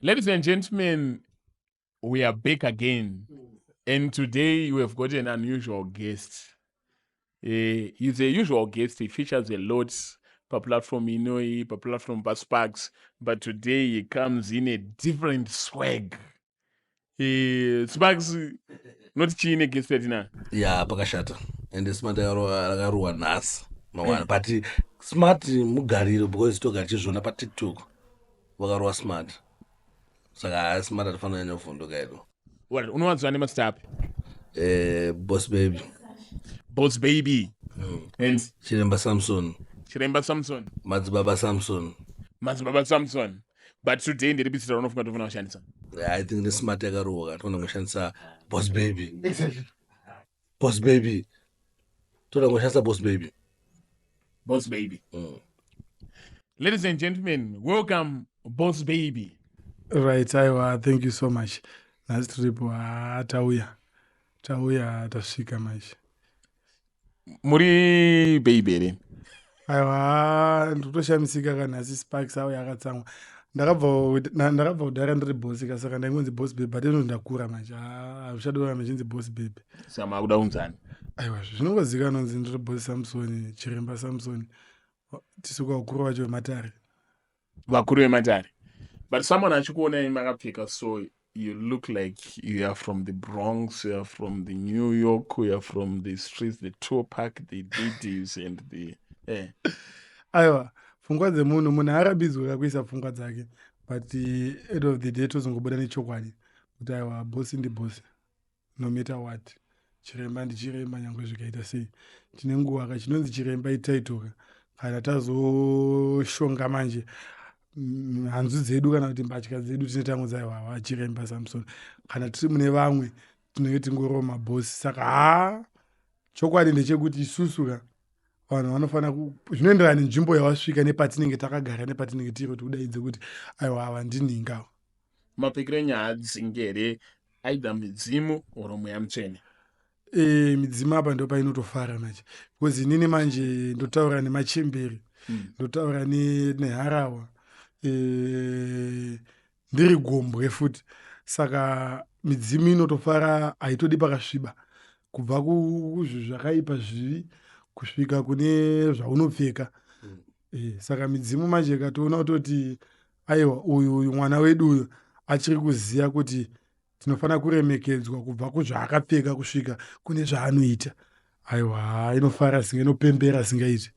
Ladies and gentlemen, we are back again. And today we have got an unusual guest. He's a usual guest. He features a lot per platform inoi, per platform per Sparks. But today he comes in a different swag. Sparks, not chiine guest yatina. Ya, pakashata. Ende smart rakarohwa nhasi mangwana, but smart mugariro, because toga tichizviona paTikTok vakarohwa smart, saka haa, smart atifanira kunyanya kuvhunduka edu. Well, unowanzwa nemazita api? Boss Baby. Boss Baby. And Chiremba Samson. Chiremba Samson. Madzibaba Samson. Madzibaba Samson. But today ndiri zita raunofunga tofanira kushandisa? I think nesmart yakarohwa toona kushandisa Boss Baby. Boss Baby, toda kushandisa Boss Baby. Boss Baby. Ladies and gentlemen, welcome Boss Baby. Right, aiwa, thank you so much. Nhasi tiripo. Ha, tauya, tauya, tasvika manje. Muri baby here? Aiwa, ndikutoshamisika ka nhasi Sparks auya akatsamwa. Ndakabva kudhara ndiri boss ka, saka ndaingonzi Boss Baby, but ino ndakura manje, hazvichadoramba ndichinzi Boss Baby. Saka makuda kunzani? Aiwa, zvinongozikanwa kunzi ndiri Boss Samson, Chiremba Samson, tisuka ukuru wacho wematare. Vakuru vematare. But someone achikuonai makapfeka so, you look like you are from the Bronx, you are from the New York, you are from the streets, the Tupac, the Diddies and the Aiwa, pfungwa dzemunhu, munhu arambidzwe kakuisa pfungwa dzake, but end of the day tozongobuda nechokwadi kuti aiwa, boss ndiboss no matter what, chiremba ndichiremba nyange zvikaita sei. Tine nguva ka chinonzi chiremba ititle ka. Kana tazoshonga manje hanzu dzedu kana kuti mbatya dzedu, tine tangu aiwa, Chiremba Samson. Kana tiri mune vamwe, tinenge tingoriwo maboss. Saka haa, chokwadi ndechekuti isusu ka vanhu vanofanira, zvinoenderana nenzvimbo yawasvika, nepatinenge takagara, nepatinenge tiri, kuti udaidze kuti aiwa, ava ndinhinga. Mapfekero enyu haadzingi here either midzimu or mweya mutsvene? Midzimu apa ndo painotofara manje, because inini manje ndotaura nemachemberi, ndotaura neharawa, ndiri gombwe futi, saka midzimu inotofara. Haitodi pakasviba, kubva kuzvinhu zvakaipa zvivi kusvika kune zvaunopfeka. Saka midzimu manje ikatoona kutoti aiwa, uyu mwana wedu uyu achiri kuziva kuti tinofanira kuremekedzwa kubva kuzvaakapfeka kusvika kune zvaanoita, aiwa, inofara singa, inopembera singaiti.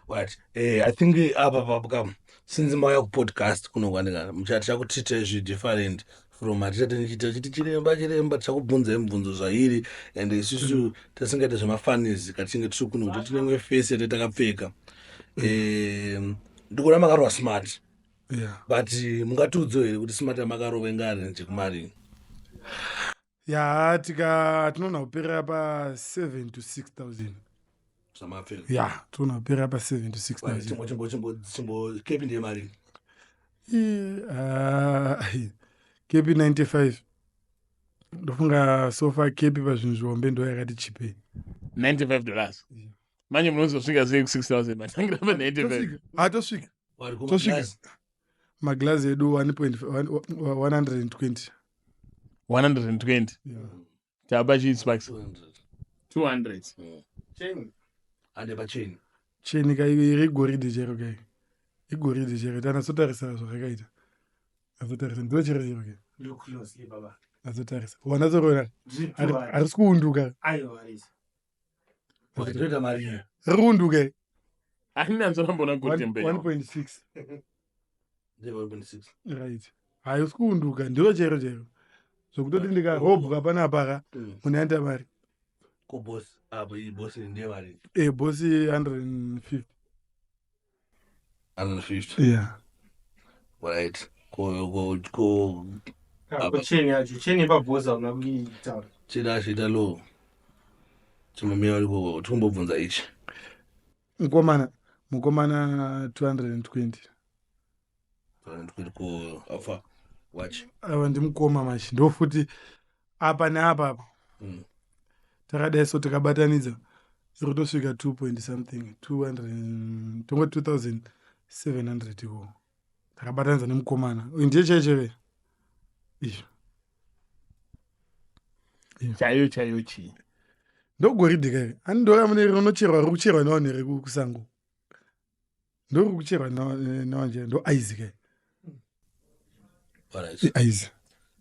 Right, I think apa papo since mauya kupodcast kunokwanika, tichakutreatai zvidifferent from hatichati nichiita chiti chiremba chiremba. Tichakubvunzai mibvunzo zvairi, and isusu tisingaite zvemafunnies katichinge tiri kuno, kuti tinenge face yate takapfeka. Ndikuona makarova smart, but mungatiudzewo here kuti smart yamakarova ingarenje kumarii? Ya, tika tinoona kuperera pa7 to 6000. Zvamapfeka? Ya, tinoona kuperera pa7 to 6000. Chimbo kepi ndeyemarii? Ah, kepi 95. Ndofunga so far kepi pazvinhu zvihombe ndo yakati chipei. $95. Manje munozosvika sei ku6000 matangira pa95? Hatosvika, tosvika. Maglazi edu 1.120. 120. Tapa chii, Sparks? 200. Ande pacheni. Cheni kai iri goridhe chero kai, igoridhe chero. Tanatsotarisa zvakakaita, natsotarisa, ndiro chero chero kai. Look closely, baba. Natsotarisa, wanatsorona. Drip to Harisi kuunduka. Aiwa, harisi. Toita mari. Riri kuunduka. Handinanzorambona goridhe mberi. 1.6. Ndeye 1.6. Right, haisi kuunduka, ndiro chero chero, zvokutoti ndikarobwa panapa munoenda mari. Ko boss apo, iyi boss ndiye mari? Boss 150. 150? Yeah. Right, ko Ko cheni yacho, cheni yepaboss hauna kuitaura. Chida achiita low, chimomira iko, tikumbobvunza ichi. Mukomana, mukomana 220. 220. Ko afa watch? Ava ndimukoma machi, ndo futi apa neapa apa. Takadai so, tikabatanidza iri kutosvika 2 point something, 200, tongoti 2700 iko, takabatanidza nemukomana uyu, ndiye chaicheve. Izvo. Chaiyo chaiyo chii? Ndogoridhe kai? Ani ndora mune rinocherwa, riri kucherwa nevanhu here kusango? Ndoriri kucherwa nevanhu chaiyo, ndo ice kai. Alright. Ice.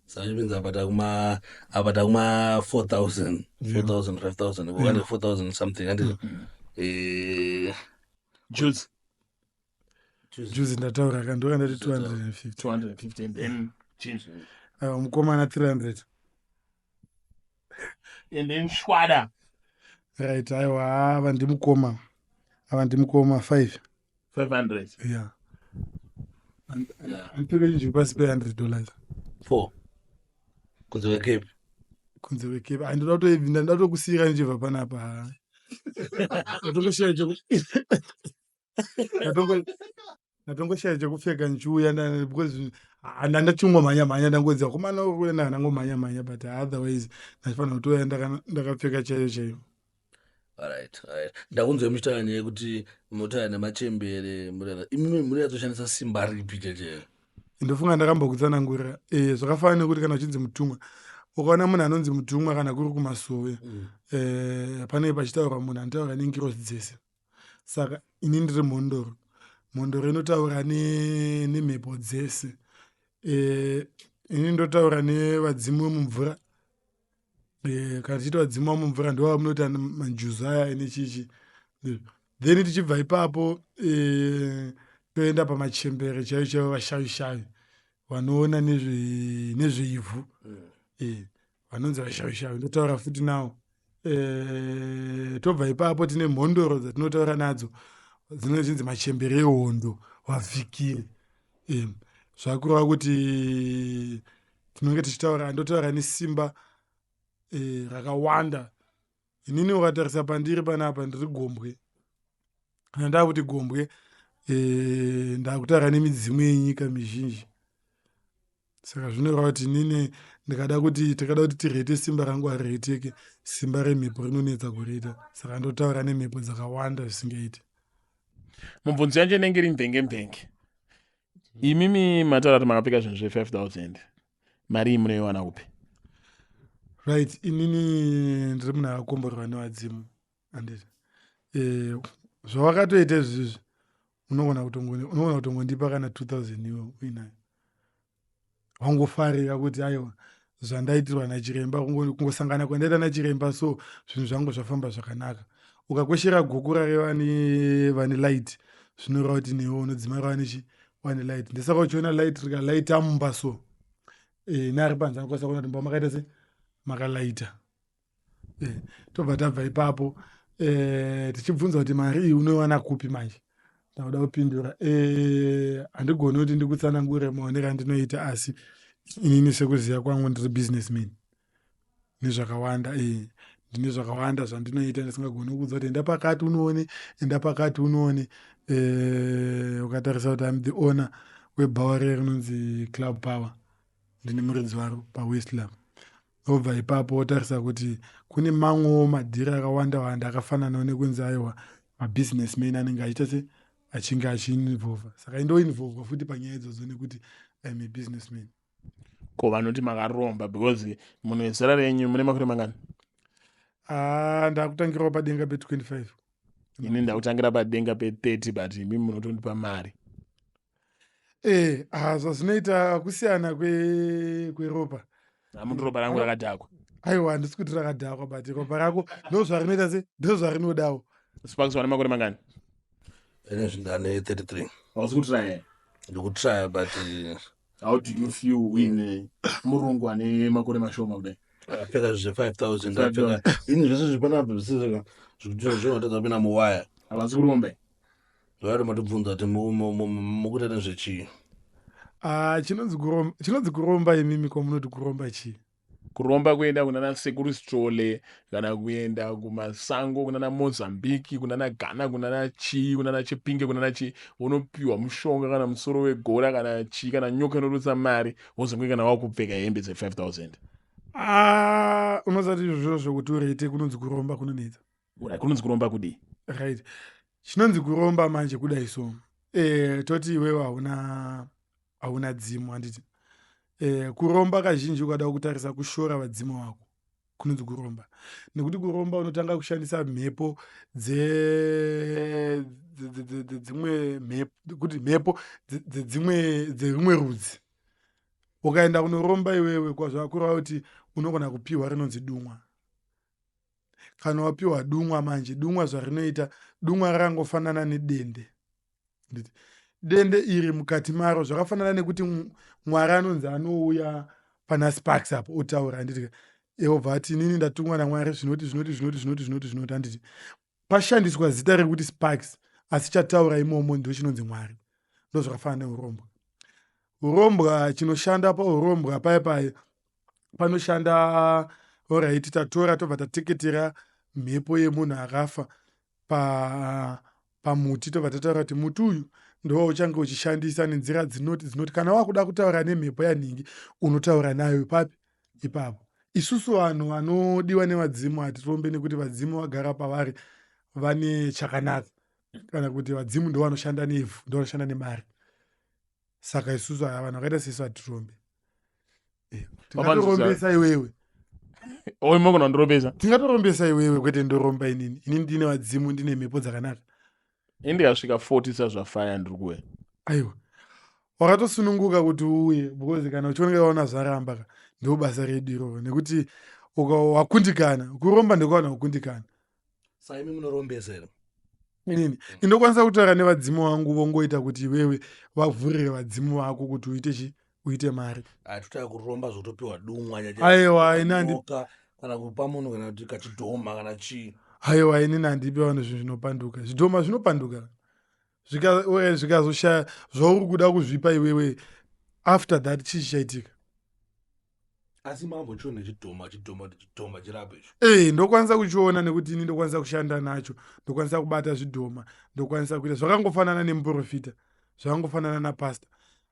Saka chipinza apa takuma, apa takuma 4000, 4000, 5000, wakati 4000 something, andizvo? Juice. Juzi ndataura ka, ndora ndati 250. 250 and then change. Aiwa, mukomana 300. And then shwada. Right, aiwa, ava ndimukoma, ava ndimukoma 5. 500. Yeah, andipfeke chinhu pasi pe$100. 4 kunze kwecape. Kunze kwecape. Ai, ndoda kutoibvinda, ndoda kutokusiyira ndichibva panapa. Ndatongoshaya chekupfeka ndichiuya because handachingwa mhanya mhanya, ndangoziva komana uri ndangomhanya mhanya, but otherwise ndachifanira kutouya ndakapfeka chaiyo chaiyo. Alright, ndakunzwa muchitaura nyaya yekuti munotaura nemachembere. Imimi munonyatsoshandisa simba ripi cheche? Ndofunga ndakambokutsanangurira. Zvakafanana nekuti kana uchinzi mutumwa, ukaona munhu anonzi mutumwa, kana kuri kumasowe, panenge pachitaurwa munhu anotaura nengirozi dzese. Saka ini ndiri mhondoro. Mhondoro inotaura nemhepo dzese. Ini ndotaura nevadzimu vemumvura. Kana tichiita vadzimu vamumvura, ndova munoita manjuzu aya nechichi. Then tichibva ipapo, toenda pamachembere chaivo chaivo, vashavishavi vanoona nezveivhu, vanonzi vashavishavi, ndotaura futi nawo. Tobva ipapo, tine mhondoro dzatinotaura nadzo dzinenge chinzi machembere ehondo, vavhikiri. Zvakureva kuti tinenge tichitaura, ndotaura nesimba rakawanda. Inini ukatarisa pandiri panapa, ndiri gombwe. Kana ndakuti gombwe, ndakutaura nemidzimu yenyika mizhinji. Saka zvinoreva kuti inini ndikada kuti, tikada kuti tirete simba rangu, harireteke. Simba remhepo rinonetsa kureta, saka ndotaura nemhepo dzakawanda zvisingaiti. Mubvunzo yacho inenge iri mvenge mvenge. Imimi mataura kuti makapfeka zvinhu zve5000, mari iyi munoiwana kupi? Right, inini ndiri munhu akakomborerwa nevadzimu, handiti? Zvawakatoita izvizvi, unogona kutongondipa kana 2000 iwe uinayo, wangofarira kuti aiwa, zvandaitirwa nachiremba, kungosangana kwandaita nachiremba, so zvinhu zvangu zvafamba zvakanaka. Ukakweshera gokura revane vane light, zvinoreva kuti newe unodzimara wanechi wane light. Ndesaka uchiona light rikalaita mumba, so neari panze anokwanisa kuona kuti mumba makaita se makalaita. Tobva tabva ipapo, tichibvunza kuti mari iyi unoiwana kupi. Manje ndakuda kupindura. Handigoni kuti ndikutsanangure maonero andinoita, asi inini sekuziva kwangu ndiri businessman nezvakawanda. Ndine zvakawanda zvandinoita ndisingagoni kuudza kuti enda pakati unoone, enda pakati unoone. Ukatarisa kuti am the owner webhawa riya rinonzi Club Power, ndine muridzi waro paWestlam. Obva ipapo wotarisa kuti kune mamwewo madhiri akawanda wanda akafananawo nekunzi aiwa, mabusinessman anenge achiita se achinge achiinvolva. Saka indoinvolvwa futi panyaya idzodzo nekuti im a businessman. Ko vanoti makaromba, because munhu wezera renyu, mune makore mangani? Ah, ndakutangirawo padenga pe25. Ini ndakutangira padenga pe30, but imi munotondipa mari. Ah, zvazvinoita kusiyana kweropa. Hamuti ropa rangu rakadhakwa? Aiwa, handisi kuti rakadhakwa, but ropa rako ndo zvarinoita se ndo zvarinodawo. Sparks, wane makore mangani? Ine zvindane 33. Hausi kutraya? Ndikutraya, but How do you feel uine murungu ane makore mashoma kudai? Akapfeka zve5000, apfeka ini zvese zvipanapa zvisizvekuti zvinotadza kupinda muwaya. Havasi kuromba? Zvakati matibvunza kuti mukuita nezvechii? Ah, chinonzi kuromba, imimi kwamunoti kuromba chii? Kuromba kuenda kunana Sekuru Sithole, kana kuenda kumasango kunana Mozambiki, kunana Ghana, kunana chii, kunana Chipinge, kunana chii, unopiwa mushonga kana musoro wegora kana chii kana nyoka inorutsa mari, wozonge kana wakupfeka hembe dze5000. Ah, unozati izvozvo zvokuti urete kunonzi kuromba kunonetsa. Kunonzi kuromba kudii? Right, chinonzi kuromba manje kudai so, toti iwewe hauna dzimu, handiti? Kuromba kazhinji ukada kutarisa kushora vadzimu vako kunonzi kuromba, nekuti kuromba unotanga kushandisa mhepo dzedzimwe mhepo, kuti mhepo dzedzimwe dzerimwe rudzi. Ukaenda kunoromba iwewe kwazvakureva kuti unogona kupiwa rinonzi dumwa. Kana wapiwa dumwa manje, dumwa zvarinoita, dumwa rakangofanana nedende. Dende iri mukati maro zvakafanana nekuti Mwari anonzi anouya pana Sparks apo otaura, handiti? Obva ati inini ndatumwa naMwari zvinoti zvinoti zvinoti zvinoti zvinoti zvinoti, handiti? Pashandiswa zita rekuti Sparks, asi chataura imomo ndo chinonzi Mwari. Ndo zvakafanana neurombwa. Urombwa chinoshanda paurombwa paya paya panoshanda. Alright, tatora tobva tateketera mhepo yemunhu akafa pamuti, tobva tataura kuti muti uyu ndo uchange uchishandisa nenzira dzinoti dzinoti. Kana wakuda kutaura nemhepo yanhingi, unotaura nayo papi ipapo. Isusu vanhu vanodiwa nevadzimu hatirombe, nekuti vadzimu vagara pavari vane chakanaka, kana kuti vadzimu ndo vanoshanda nevhu, ndo vanoshanda nemari. Saka isusu aya vanhu vakaita sesu hatirombe. Tingatorombesa iwewe. Oi, mogona kundirombesa? Tingatorombesa iwewe, kwete ndoromba inini. Inini ndine vadzimu, ndine mhepo dzakanaka. Indikasvika 40 sazvafaya ndiri kuuya. Aiwa, wakatosununguka kuti uuye, because kana uchioneka waona zvaramba ka, ndo basa redu iroro, nekuti wakundikana kuromba ndekuwana kukundikana. Saimi munorombesa here? Inini indokwanisa kutaura nevadzimu vangu, vongoita kuti iwewe vavhurire vadzimu vako kuti uite chi uite mari. Hatitaya kuromba zvotopiwa dumwa. Aiwa, ini kana kupa munhu kana kuti kachidhoma kana chii. Aiwa, inini handipi vanhu zvinhu zvinopanduka. Zvidhoma zvinopanduka, zvikazoshaya zvauri kuda kuzvipa iwewe, after that chii chichaitika? Asi mambochiona chidhoma, chidhoma, kuti chidhoma chirape icho? Ee, ndokwanisa kuchiona, nekuti ini ndokwanisa kushanda nacho, ndokwanisa kubata zvidhoma, ndokwanisa kuita zvakangofanana nemuprofita, zvakangofanana napasta.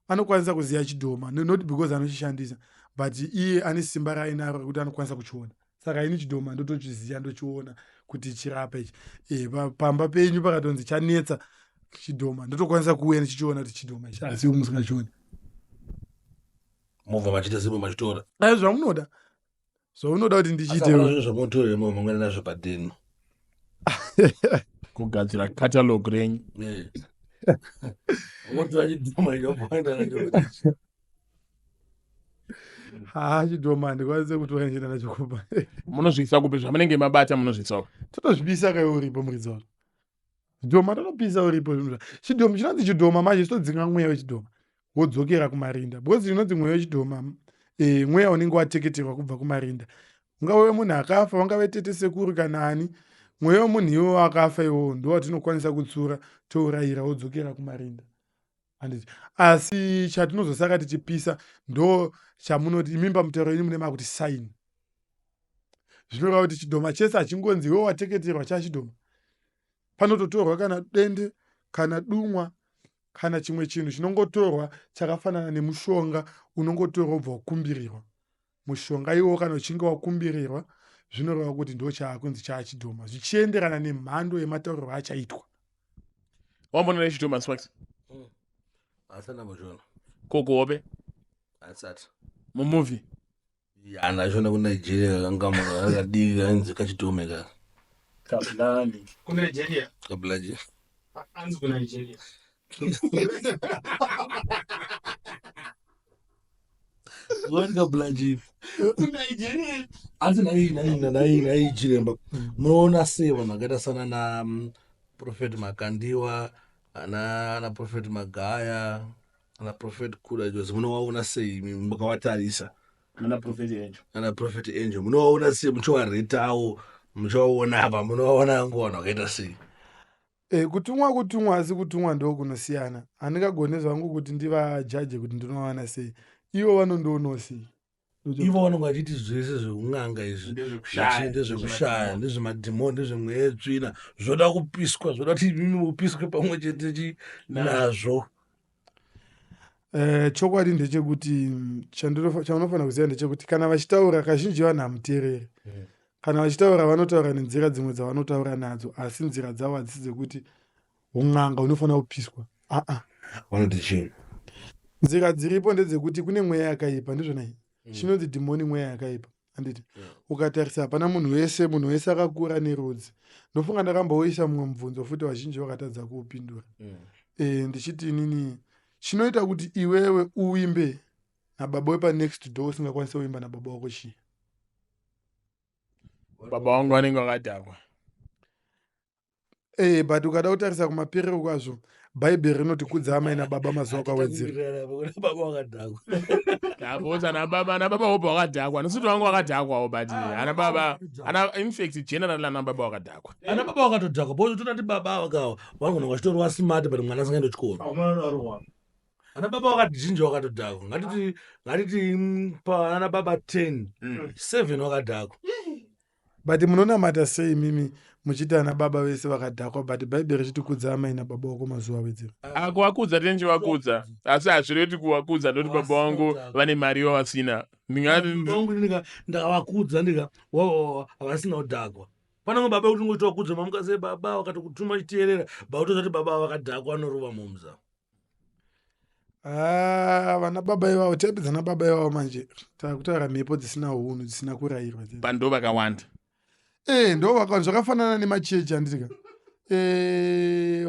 Anokwanisa kuziva chidhoma, not because anochishandisa, but iye ane simba raainaro rekuti anokwanisa kuchiona. Saka ini chidhoma ndotochiziva, ndochiona kuti chirapa ichi. Pamba penyu pakatonzi chanetsa chidhoma, ndotokwanisa kuuya ndichichiona kuti chidhoma ichi, asi iwo musingachioni. Mobva machiita semwe machitora. Ayo, zvamunoda, zvaunoda kuti ndichiite. Zvinhu zvamunotorera mo mangwana nazvo padeni. Kugadzira catalog renyu. Motora chidhoma icho poenda nacho. Haa, chidhoma handikwanise kutora ndichienda nacho kupa. Munozviisa kupi zvamunenge mabata? Munozviisa kupi? Totozvipisa kai uripo muridzi wazvo. Zvidhoma totopisa uripo. Zvinhu chidhoma chinonzi chidhoma manje chitodzinga mweya wechidhoma, wodzokera kumarinda, because chinonzi mweya wechidhoma, mweya unenge wateketerwa kubva kumarinda, ungave munhu akafa, vangave tete, sekuru kana ani. Mweya wemunhu iwowo akafa iwowo ndo watinokwanisa kutsura, tourayira, wodzokera kumarinda, handiti? Asi chatinozosaka tichipisa ndo chamunoti imi pamutauro yenyu mune makuti sign. Zvinoreva kuti chidhoma chese hachingonzi iwe wateketerwa chachidhoma. Panototorwa kana dende kana dumwa kana chimwe chinhu chinongotorwa chakafanana nemushonga, unongotorwa ubva wakumbirirwa mushonga iwowo. Kana uchinge wakumbirirwa, zvinoreva kuti ndo chaakunzi chaachidhoma, zvichienderana nemhando yematauriro achaitwa. Wambona nechidhoma, Sparks? Asati ndambochiona. Kokuhope? Asati. Mumovie? Ya, ndachiona kuNigeria, kanga munhu akadiki kanzi kachidhome ka. Kablani kuNigeria. Kablaji. Anzi kuNigeria. Wani kablaji. KuNigeria. Asi nai chiremba, munoona sei vanhu vakaita sana na Prophet Makandiwa, ana Prophet Magaya, ana Prophet Kuda Jose? Munovaona sei mukavatarisa? Ana Prophet Angel. Ana Prophet Angel, munovaona sei muchivaretawo, muchivaona apa, munovaona ngo vanhu vakaita sei? Kutumwa kutumwa, asi kutumwa ndo kunosiyana. Handingagoni zvangu kuti ndivajaje kuti ndinovaona sei. Ivo vanondionawo sei? Ivo vanonge vachiti zvese zveun'anga izvi Ndezvekushaya. Ndezvekushaya, ndezvemadhimoni, ndezvemweya yetsvina, zvoda kupiswa, zvoda kuti imimi mupiswe pamwe chete chi nazvo. Chokwadi ndechekuti chaunofanira kuziva ndechekuti kana vachitaura kazhinji vanhu hamuteereri. Kana vachitaura vanotaura nenzira dzimwe dzavanotaura nadzo, asi nzira dzavo hadzisi dzekuti un'anga hunofanira kupiswa, aa. Vanoti chii? Nzira dziripo ndedzekuti kune mweya yakaipa, ndizvona iyi chinonzi dhimoni, mweya yakaipa, handiti? Ukatarisa hapana munhu wese, munhu wese akakura nerudzi. Ndofunga ndakamboisa mumwe mubvunzo futi, vazhinji vakatadza kuupindura. Ndichiti inini chinoita kuti iwewe uimbe nababa wepanext door usingakwanisi kuimba nababa wako chii? Baba vangu vanenge vakadhakwa. But ukada kutarisa kumaperero kwazvo, Bhaibheri rinoti kudza amai nababa mazuva akawedzera. Baba wakadhakwa. Ndapota nababa, nababa wobva wakadhakwa, nosuti vangu wakadhakwawo, but ana baba ana, in fact generally ana baba wakadhakwa. Ana baba wakatodhakwa, because totati baba vakawa vanogona vachitorwa smart, but mwana asingaende kuchikoro. Ana baba wakazhinji wakatodhakwa. Ngatiti pa ana baba 10, 7 wakadhakwa. But munonamata sei mimi muchiti ana baba vese vakadhakwa, but Bhaibheri richiti kudza amai nababa wako mazuva awedzera? Kuvakudza tinenge asi hazvireti kuvakudza ndoti baba vangu vane mari yavasina. Ndingati Vangu ndakavakudza, ndika havasina kudhakwa. Panamwe baba kuti ungochitowakudza mamuka sei, baba vakatokutuma chiteerera, bautozati baba vakadhakwa, anorova momza. Ah, vana baba ivavo, type dzana baba ivavo manje takutaura mhepo dzisina unhu, dzisina kurayirwa dzedzi. Pando vakawanda. Ndo vakawanda, zvakafanana nemachechi, handitika?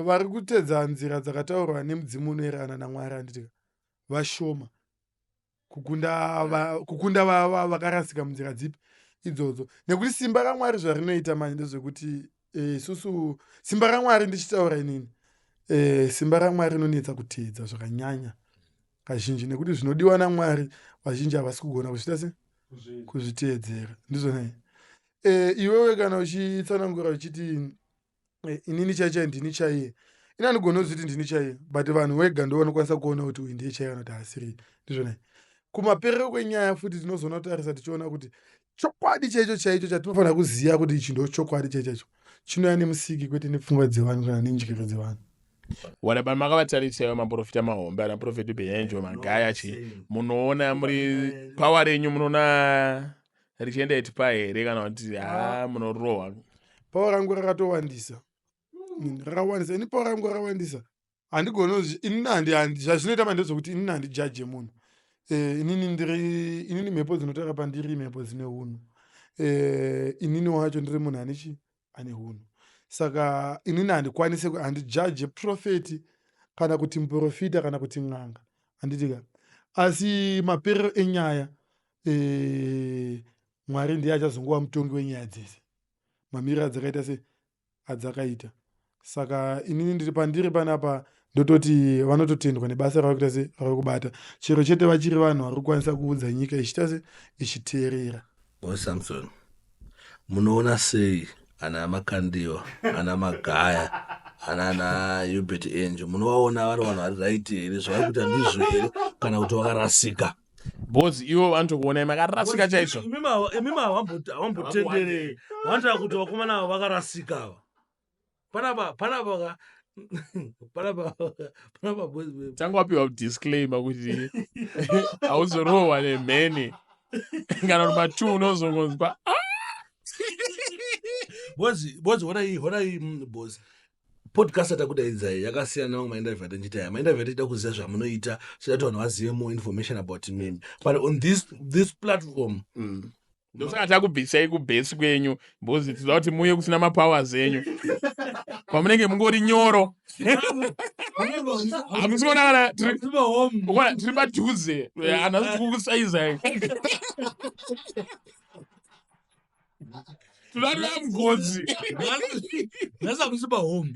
Vari kutedza nzira dzakataurwa nemudzimu unoererana naMwari, handitika, vashoma kukunda vakarasika munzira dzipi idzodzo, nekuti simba raMwari zvarinoita manje ndezvekuti isusu simba raMwari, ndichitaura inini, simba raMwari rinonetsa kuteedza zvakanyanya kazhinji, nekuti zvinodiwa naMwari vazhinji havasi kugona kuzviita se kuzviteedzera, ndizvona. Iwewe kana uchitsanangura uchiti inini chaichai ndini chaiye, ini handigoni kuzviti ndini chaiye, but vanhu wega ndo vanokwanisa kuona kuti uyu ndiye chaiye kana kuti haasiri, ndizvona. Kumaperero kwenyaya futi tinozoona kutarisa tichiona kuti chokwadi chaicho chaicho chatinofanira kuziva kuti ichi ndo chokwadi chaicho chinouya nemusiki, kwete nepfungwa dzevanhu kana nenjere dzevanhu. Wana vanhu makavatarisa maprofita mahombe, ana Prophet Benjo, Magaya chi, munoona muri power renyu, munoona richienda itipa here, kana kuti ha, munorohwa? Power rangu rakatowandisa. Rakawandisa. Ini power rangu rakawandisa, handigoni inini zvazvinoita manje ndezvekuti inini handijaje munhu. Inini ndiri inini, mhepo dzinotaura pandiri mhepo dzine unhu. Inini wacho ndiri munhu ane chi ane unhu, saka inini handikwanisi, handijaje prophet kana kuti muprofita kana kuti n'anga, handitika? Asi maperero enyaya, Mwari ndiye achazongova mutongi wenyaya dzese, mamiriro adzakaita se adzakaita. Saka inini ndiri pandiri panapa, ndototi vanototendwa nebasa ravari kuita, se vari kubata chero chete vachiri vanhu vari kukwanisa kuudza nyika ichiita se ichiteerera. Boss Samson, munoona sei ana Makandiwa, ana Magaya, ana Hubert Angel? Munovaona vari vanhu vari right here? Zvavari kuita ndizvo here, kana kuti vakarasika? Because ivo vanotokuonai makarasika chaizvo. Imimi havambotenderei, vanotaura kuti vakomana ava vakarasika ava. Panapa boys. Tanga wapiwa disclaimer kuti hauzorohwa nemheni kana kuti matu unozongonzwa. Boys, honai, boys, podcast atakudaidzai yakasiyana nemamwe mainterview atinchiita. Aya mainterview atichida kuziva zvamunoita, chida kuti vanhu vazive more information about mimi, but on this platform Ndosaka takubvisai kubhesi kwenyu, because tinoda kuti muuye kusina mapowers enyu, kwamunenge mungori nyoro. Hamusi kuona kana ukaona tiri padhuze, hanhasi tikukusaizai, toda mugodzi. Nhasi hamusi pahome,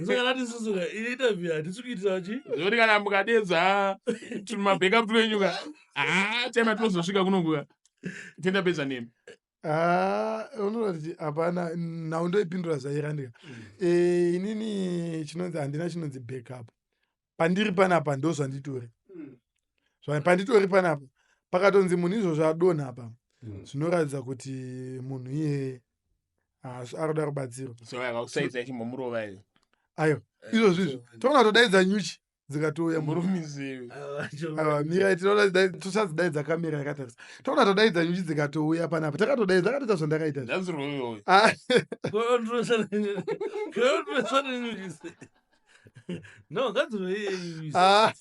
saka ratisusuka interview hatisi kuitira chi Zvekuti kana mukadedza tumabackup twenyu ka, haa, tema tinozosvika kunokuka tendapedza nemi. Ah, unoona kuti hapana nhau ndoipindura zvairandika. Inini chinonzi handina chinonzi backup pandiri panapa, ndo zvanditori. Panditori panapa pakatonzi munhu izvozvo adonha apa, zvinoratidza kuti munhu iyeye arikuda rubatsiro. So akakusaidza chimbomurova iyo. Aiwa, izvozvo izvo toona todaidza nyuchi dzikatouya. Murumizivi. Aiwa, mirai, tochadzidaidza kamera yakatarisa. Toona todaidza nyuchi dzikatouya panapa, takatodaidza, akatoita zvandakaita izvi. Ndazirova. Ah, No, gadziro. Ah,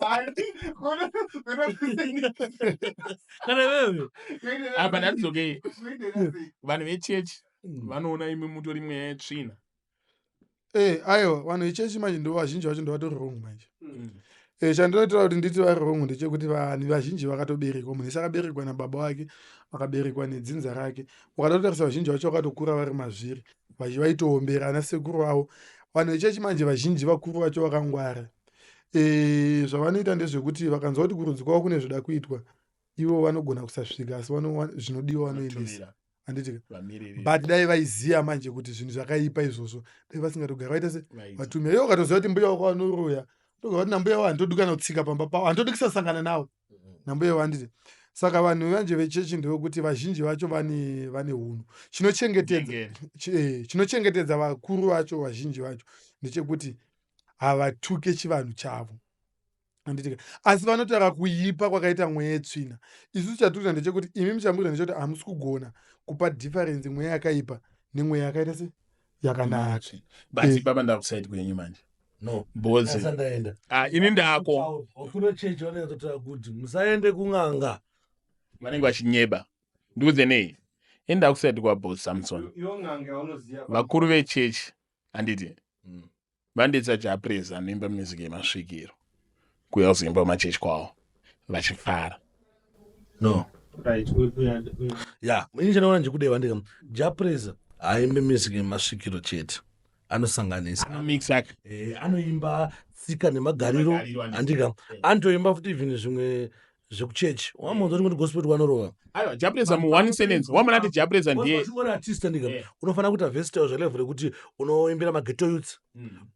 Kana iwewe. Apa ndatidzokei, vanhu vechechi vanoona imi mutori mweya yetsvina. Aiwa, vanhu vechechi manje ndo vazhinji vacho ndovatori wrong manje. Chandinoitira kuti nditi vari wrong ndechekuti vanhu vazhinji vakatoberekwa, munhu ese akaberekwa nababa wake, akaberekwa nedzinza rake. Ukada kutarisa, vazhinji vacho vakatokura vari mazviri, vaitoombera ana sekuru vavo. Vanhu vechechi manje vazhinji vakuru vacho vakangwara. Zvavanoita ndezvekuti vakanzwa kuti kurudzi kwavo kune zvoda kuitwa, ivo vanogona kusasvika, asi zvinodiwa vanoendesa. Vanotumira Handiti? Vamiriri. But dai vaiziva manje kuti zvinhu zvakaipa izvozvo, dai vasingatogara vaita se Vaita. vatumira. Iwe ukatoziva kuti mbuya wako vanoroya, togara kuti nambuya wavo handitodi kana kutsika pamba pavo, handitodi kusasangana navo nambuya wavo, handiti? Saka vanhu vanje vechechi ndevekuti vazhinji vacho vane unhu. Chinochengetedza Nyengeri. Chinochengetedza vakuru vacho vazhinji vacho ndechekuti havatuke chivanhu chavo, handitika? Asi vanotaura kuipa kwakaita mweya yetsvina. Isusu chatikuita ndechekuti, imi muchambuita ndechekuti hamusi kugona kupa difference mweya yakaipa nemweya yakaita se yakanaka. But baba, ndakuside kwenyu manje. No. Bozi. Asandaenda. Ah, ini ndako. Kune chechi vanonyatsotaura kuti musaende kun'anga. Vanenge vachinyeba. Ndikuudze nei. Ini ndakuside kwaBoss Samson. Iwo n'anga yaunoziva. Vakuru vechechi, handiti, vandetsa Jah Prayzah anoimba music yemasvikiro kuuya kuzoimba kumachechi kwavo vachifara. No. Right. Ya, ini chandinoona ndechikudeva ndika Jah Prayzah haimbi music yemasvikiro chete, anosanganisa. Anomixa aka. Anoimba tsika nemagariro. Nemagariro, handiti. Handika anotoimba futi even zvimwe zvekuchechi, wamonzwa kuti gospel vanorova. Aiwa, Jah Prayzah mu one sentence wamuna kuti Jah Prayzah ndiye Uri artist, andika, unofanira kuita versatile zvelevel rekuti unoimbira maghetto youths,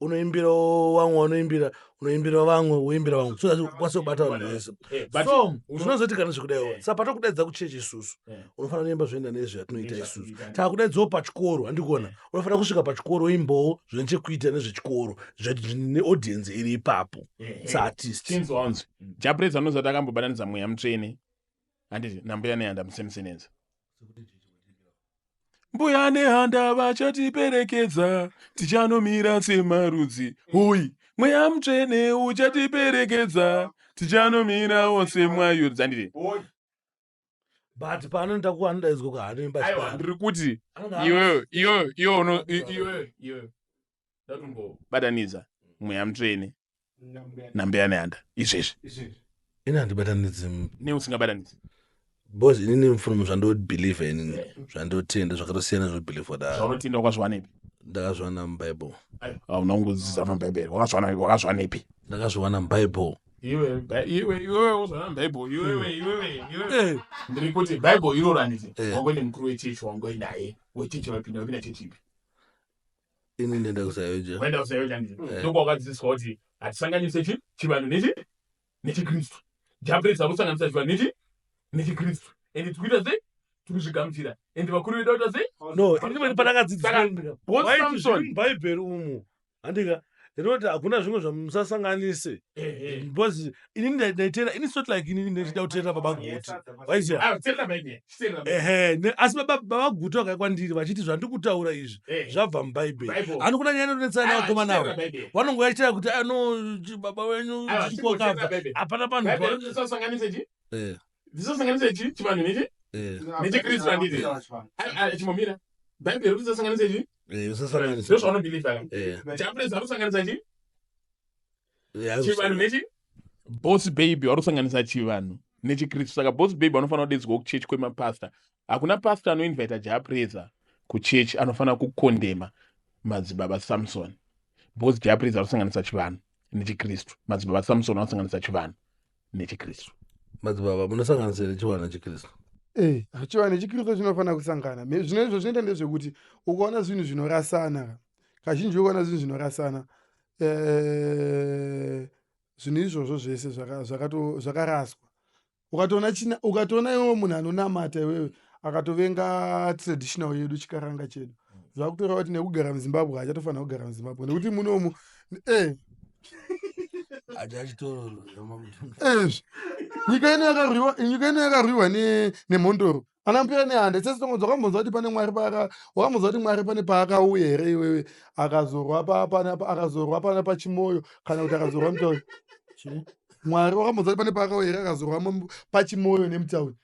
unoimbirawo vamwe, vanoimbira, unoimbira vamwe, woimbira vamwe, so that ukwanise kubata vanhu vese. But So zvinozoitika nezvekudaiwo, saka patokudaidza kuchechi isusu, unofanira kuimba zvoenda nezvatinoita isusu. Takudaidzawo pachikoro, handikuona, unofanira kusvika pachikoro woimbawo zvine chekuita nezvechikoro neaudience iri ipapo saartist. Chinzwanzwi, Jah Prayzah anozati akambobatanidza mweya mutsvene, handiti, nambuya Nehanda musame sentence. Mbuya Nehanda vachatiperekedza, tichanomira semarudzi. Hui, mweya mutsvene uchatiperekedza, tichanomirawo semwayudzi, handiti? But paanoenda ku anodaidzwa kuanoimba. Aiwa, ndiri kuti iwewe iwewe iwe uno iwewe iwewe ndatombobatanidza mweya mutsvene nambuya Nehanda izvezvi. Ini handibatanidzi. Neusingabatanidzi? Because inini from zvandobelieve, inini zvandotenda zvakatosiyana zvobelievwa da. Zvaunotenda wakazviwanepi? Ndakazviwana muBible. Hauna kungodzidza mubhaibheri, wakazviwanepi? Ndakazviwana muBible. Iwe iwe iwewe wozvana mubhaibheri, iwewe iwewe iwewe. Ndiri kuti bhaibheri iroro, handiti, wangoine mukuru wechechi, wangoinaye wechechi, wapinda chechi ipi? Ini ndenda kuZAOGA. Waenda kuZAOGA, handiti? Ndokwawakadzidziswa kuti hatisanganise chi chivanhu nechi nechikristu. Jah Prayzah kusanganisa chivanhu nechi nechikristu, ende tikuita sei? Tikuzvigamuchira, ende vakuru vedu vaita sei? No, ini pandakadzidziswa Saka, Boss Samson. mubhaibheri umu, handika, rinoti hakuna zvimwe zvamusasanganise, because inini ndaitera, ini it's not like inini ndichida kuteerera Baba Guti, waiziva. Ah, teerera Bhaibheri, chiteerera Bhaibheri. Ehe, asi baba Guti vakauya kwandiri vachiti zvandikutaura izvi zvabva mubhaibheri. Bible. Handi kuna nyaya inonetsana Ah, nevakomana chiteerera avo. Bhaibheri. Vanongoya chitira kuti ano baba wenyu Aiwa, chikwakabva. chimboteerera Bhaibheri. Hapana panhu Bhaibheri risasanganise chi risasanganise chi chivanhu nechi nechikristu, handiti? Ai, ai, chimbomira, Bhaibheri risasanganise chi Usasanganisa. Ndozvaunobelieva ka? Jah Prayzah arusanganisa chi chivanhu nechi. Boss Baby varusanganisa chivanhu nechikristu, saka Boss Baby vanofanira kudedzwawo kuchechi kwemapasta. Hakuna pasta anoinvita Jah Prayzah kuchechi anofanira kukondema Madzibaba Samson, because Jah Prayzah arusanganisa chivanhu nechikristu, Madzibaba Samson vanosanganisa chivanhu nechikristu. Madzibaba, munosanganisa here chivanhu nechikristu? Chivanhu nechikristu chinofanira kusangana. Zvino izvo zvinoita ndezvekuti ukaona zvinhu zvinorasana, kazhinji ukaona zvinhu zvinorasana, zvinhu izvozvo zvese zvakaraswa. Ukatoona ukatoona iwewe munhu anonamata iwewe akatovenga traditional yedu, chikaranga chedu, zvakutoreva kuti nekugara muZimbabwe hachatofanira kugara muZimbabwe, nekuti munomu Achachitororo. Nyika ino yakarwiwa, nyika ino yakarwiwa nemhondoro. Ana mbuya nehanda sese tongonzwa wakambonzwa kuti pane Mwari paaka wakambonzwa kuti Mwari pane paakauya here iwewe akazorwa akazorwa pana pachimoyo kana kuti akazorwa mutauni. Mwari wakambonzwa kuti pane paakauya here akazorwa pachimoyo nemutauni.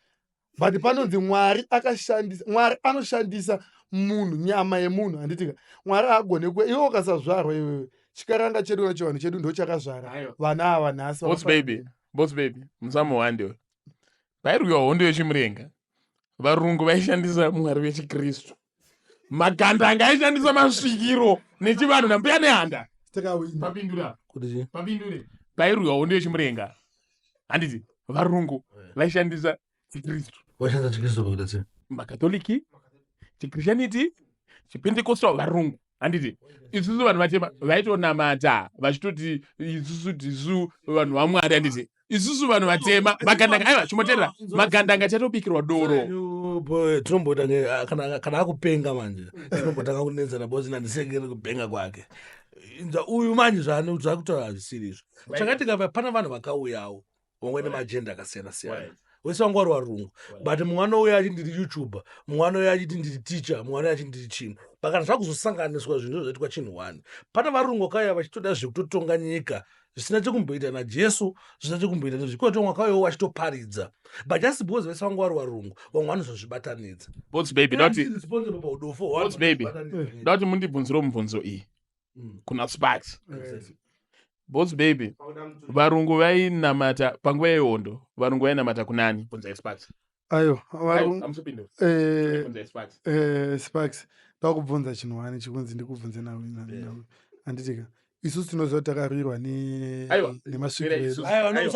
But panonzi Mwari akashandisa, Mwari anoshandisa munhu, nyama yemunhu, handitika? Mwari haagone kuya iwe ukasazvarwa iwewe. Chikaranga chedu kana chivanhu chedu ndochakazvara vana ava nhasi. Boss baby, boss baby, musamuhande. Pairwiwa hondo yechimurenga, varungu vaishandisa Mwari vechikristu, magandanga aishandisa masvikiro nechivanhu nambuya nehanda. Papindura papindure. Pairwiwa hondo yechimurenga, handiti varungu vaishandisa chikristu? Vaishandisa chikristu pakuita sei? Makatoliki, chichristianity, chipentecostal, varungu, handiti? Isusu vanhu vatema vaitonamata vachitoti isusu tisu vanhu vamwari, handiti? Isusu vanhu vatema, magandanga, aiwa, chimoteerera, magandanga chatobikirwa doro. Tinomboita kana akupenga manje tinombotanga kunetsana because nandisengeri kupenga kwake. Inzwa uyu manje zvakutaura hazvisiri izvo. Chakaitika pana vanhu vakauyawo vamwe nemaagenda akasiyana siyana, wese vanga vari varungu, but mumwe anouya achiti ndiri YouTuber, mumwe anouya achiti ndiri teacher, mumwe anouya achiti ndiri chinhu. But kana zvakuzosanganiswa zvinhu zvaitwa chinhu one, pane varungu vakauya vachitoda zvekutotonga nyika zvisina chekumboita naJesu, zvisina chekumboita nezvi kwete. Vamwe vakauyawo vachitoparidza, but just because vese vanga vari varungu, vamwe vanozozvibatanidza. Boss baby, dati Responsible paudofo hwavo. Boss baby. Dati mundibvunziro mubvunzo iyi kuna Sparks. Boss baby, varungu vainamata panguva yehondo, varungu vainamata kunani? Bvunzai Sparks. Aiwa, varungu Amusopindura. Bvunzai Sparks. Sparks, ndakubvunza chinhu wani chikunzi ndikubvunze nawe, handitika? Isusu tinoziva kuti takarwirwa Aiwa, nemasvikiro mira edu. isusu. Aiwa, no,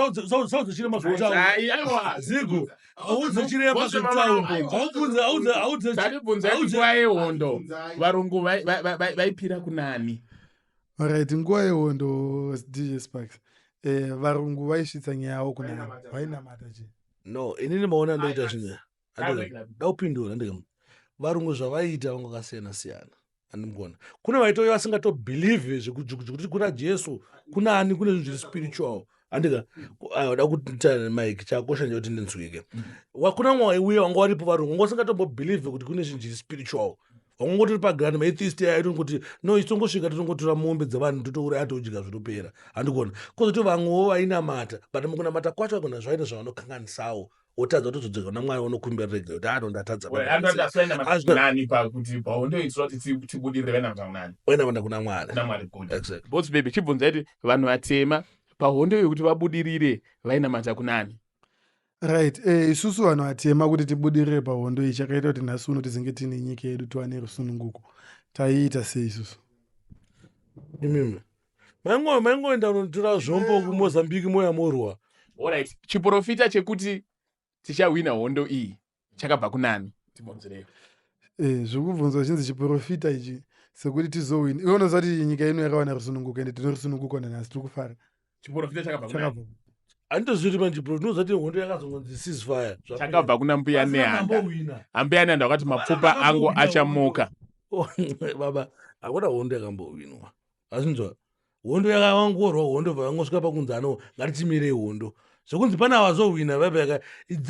usaudze chirema zvoutaura. Ai, aiwa. Zigo, audze chirema zvekutaura, aubvunze, audze, audze. Tatibvunzai, nguva yehondo varungu vaipira kunani? Alright, nguva yehondo, DJ Sparks, varungu vaisvitsa nyaya yavo kunani? Vainamata chii? No, inini maona ndoita zvinhu daupindura ndika varungu zvavaiita vanga vakasiyana siyana, andimugona. Kune vaitouya vasingatobelieve zvekuti kuna Jesu, kuna ani, kune zvinhu zviri spiritual, andika? Da kuti mike chakosha ndechekuti ndinzwike. Kuna vamwe vaiuya vanga varipo varungu vanga vasingatombobelieve kuti kune zvinhu zviri spiritual, vangongotori paground, maatheist aitongoti no, isu tongosvika totongotora mombe dzevanhu totouraya todya zvotopera, handikuona. Kozoti vamwewo vainamata, but mukunamata kwacho vagona zvaita zvavanokanganisawo, wotadza kutozodzoka kuna Mwari, wonokumbira regere kuti ano ndatadza. Nani pakuti pahondo itira kuti tibudirire vainamata kunani? Wainamata kuna Mwari. Kuna Mwari, good. Exactly. Boss baby, chibvunzai kuti vanhu vatema pahondo yekuti vabudirire vainamata kunani? Right, isusu vanhu vatema kuti tibudirire pahondo iyi, chakaita kuti nhasi uno tizinge tiine nyika yedu, tiwane rusununguko, taiita sei isusu? Imimi maingoenda unotora zvombo kuMozambique moya morwa. Alright, chiprofita chekuti tichahwina hondo iyi chakabva kunani? Tibvunzireyo. Zviri kubvunzwa chinzi chiprofita ichi sekuti tizohwina, iwe unoziva kuti nyika ino yakawana rusununguko, ende tine rusununguko nanhasi, tiri kufara. Chiprofita chakabva kunani? Chakabva Handitozivi kuti manje ndinoziva kuti hondo yakazongonzi ceasefire. Chakabva kuna mbuya Nehanda. Ambowina. Ambuya Nehanda wakati mapfupa angu achamuka. Baba, hakuna hondo yakambowinwa, azinzwa? Hondo yakavangorwa, hondo bva vangosvika pakunzi ano ngatichimirei hondo, zvekunzi pana vazohwina vapeka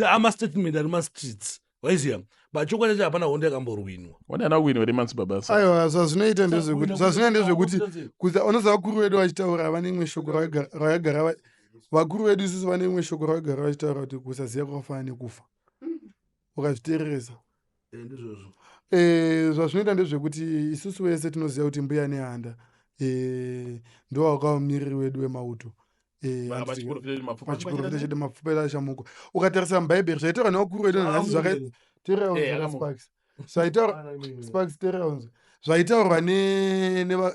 amastatement ari mastreets, waiziya, but chokwadi chacho hapana hondo yakamborwinwa. Wadana kuwina here madzibaba? Aiwa, zvazvinoita ndezvekuti kuti unoziva vakuru vedu vachitaura vane imwe shoko ravagara vakuru vedu isusu vane imwe shoko ravagara vachitaura kuti kusaziva kwakafanana nekufa, ukazviteereresa. Ndizvozvo. Zvazvinoita ndezvekuti isusu vese tinoziva kuti mbuya Nehanda ndo wakava mumiriri wedu wemauto. Pachiprofita chedu mapfupa edu achamuka. Ukatarisa mubhaibheri zvaitaurwa nevakuru vedu nanhasi Akamuka. Sparks, zvaitaurwa, Sparks, teeraunzwe zvaitaurwa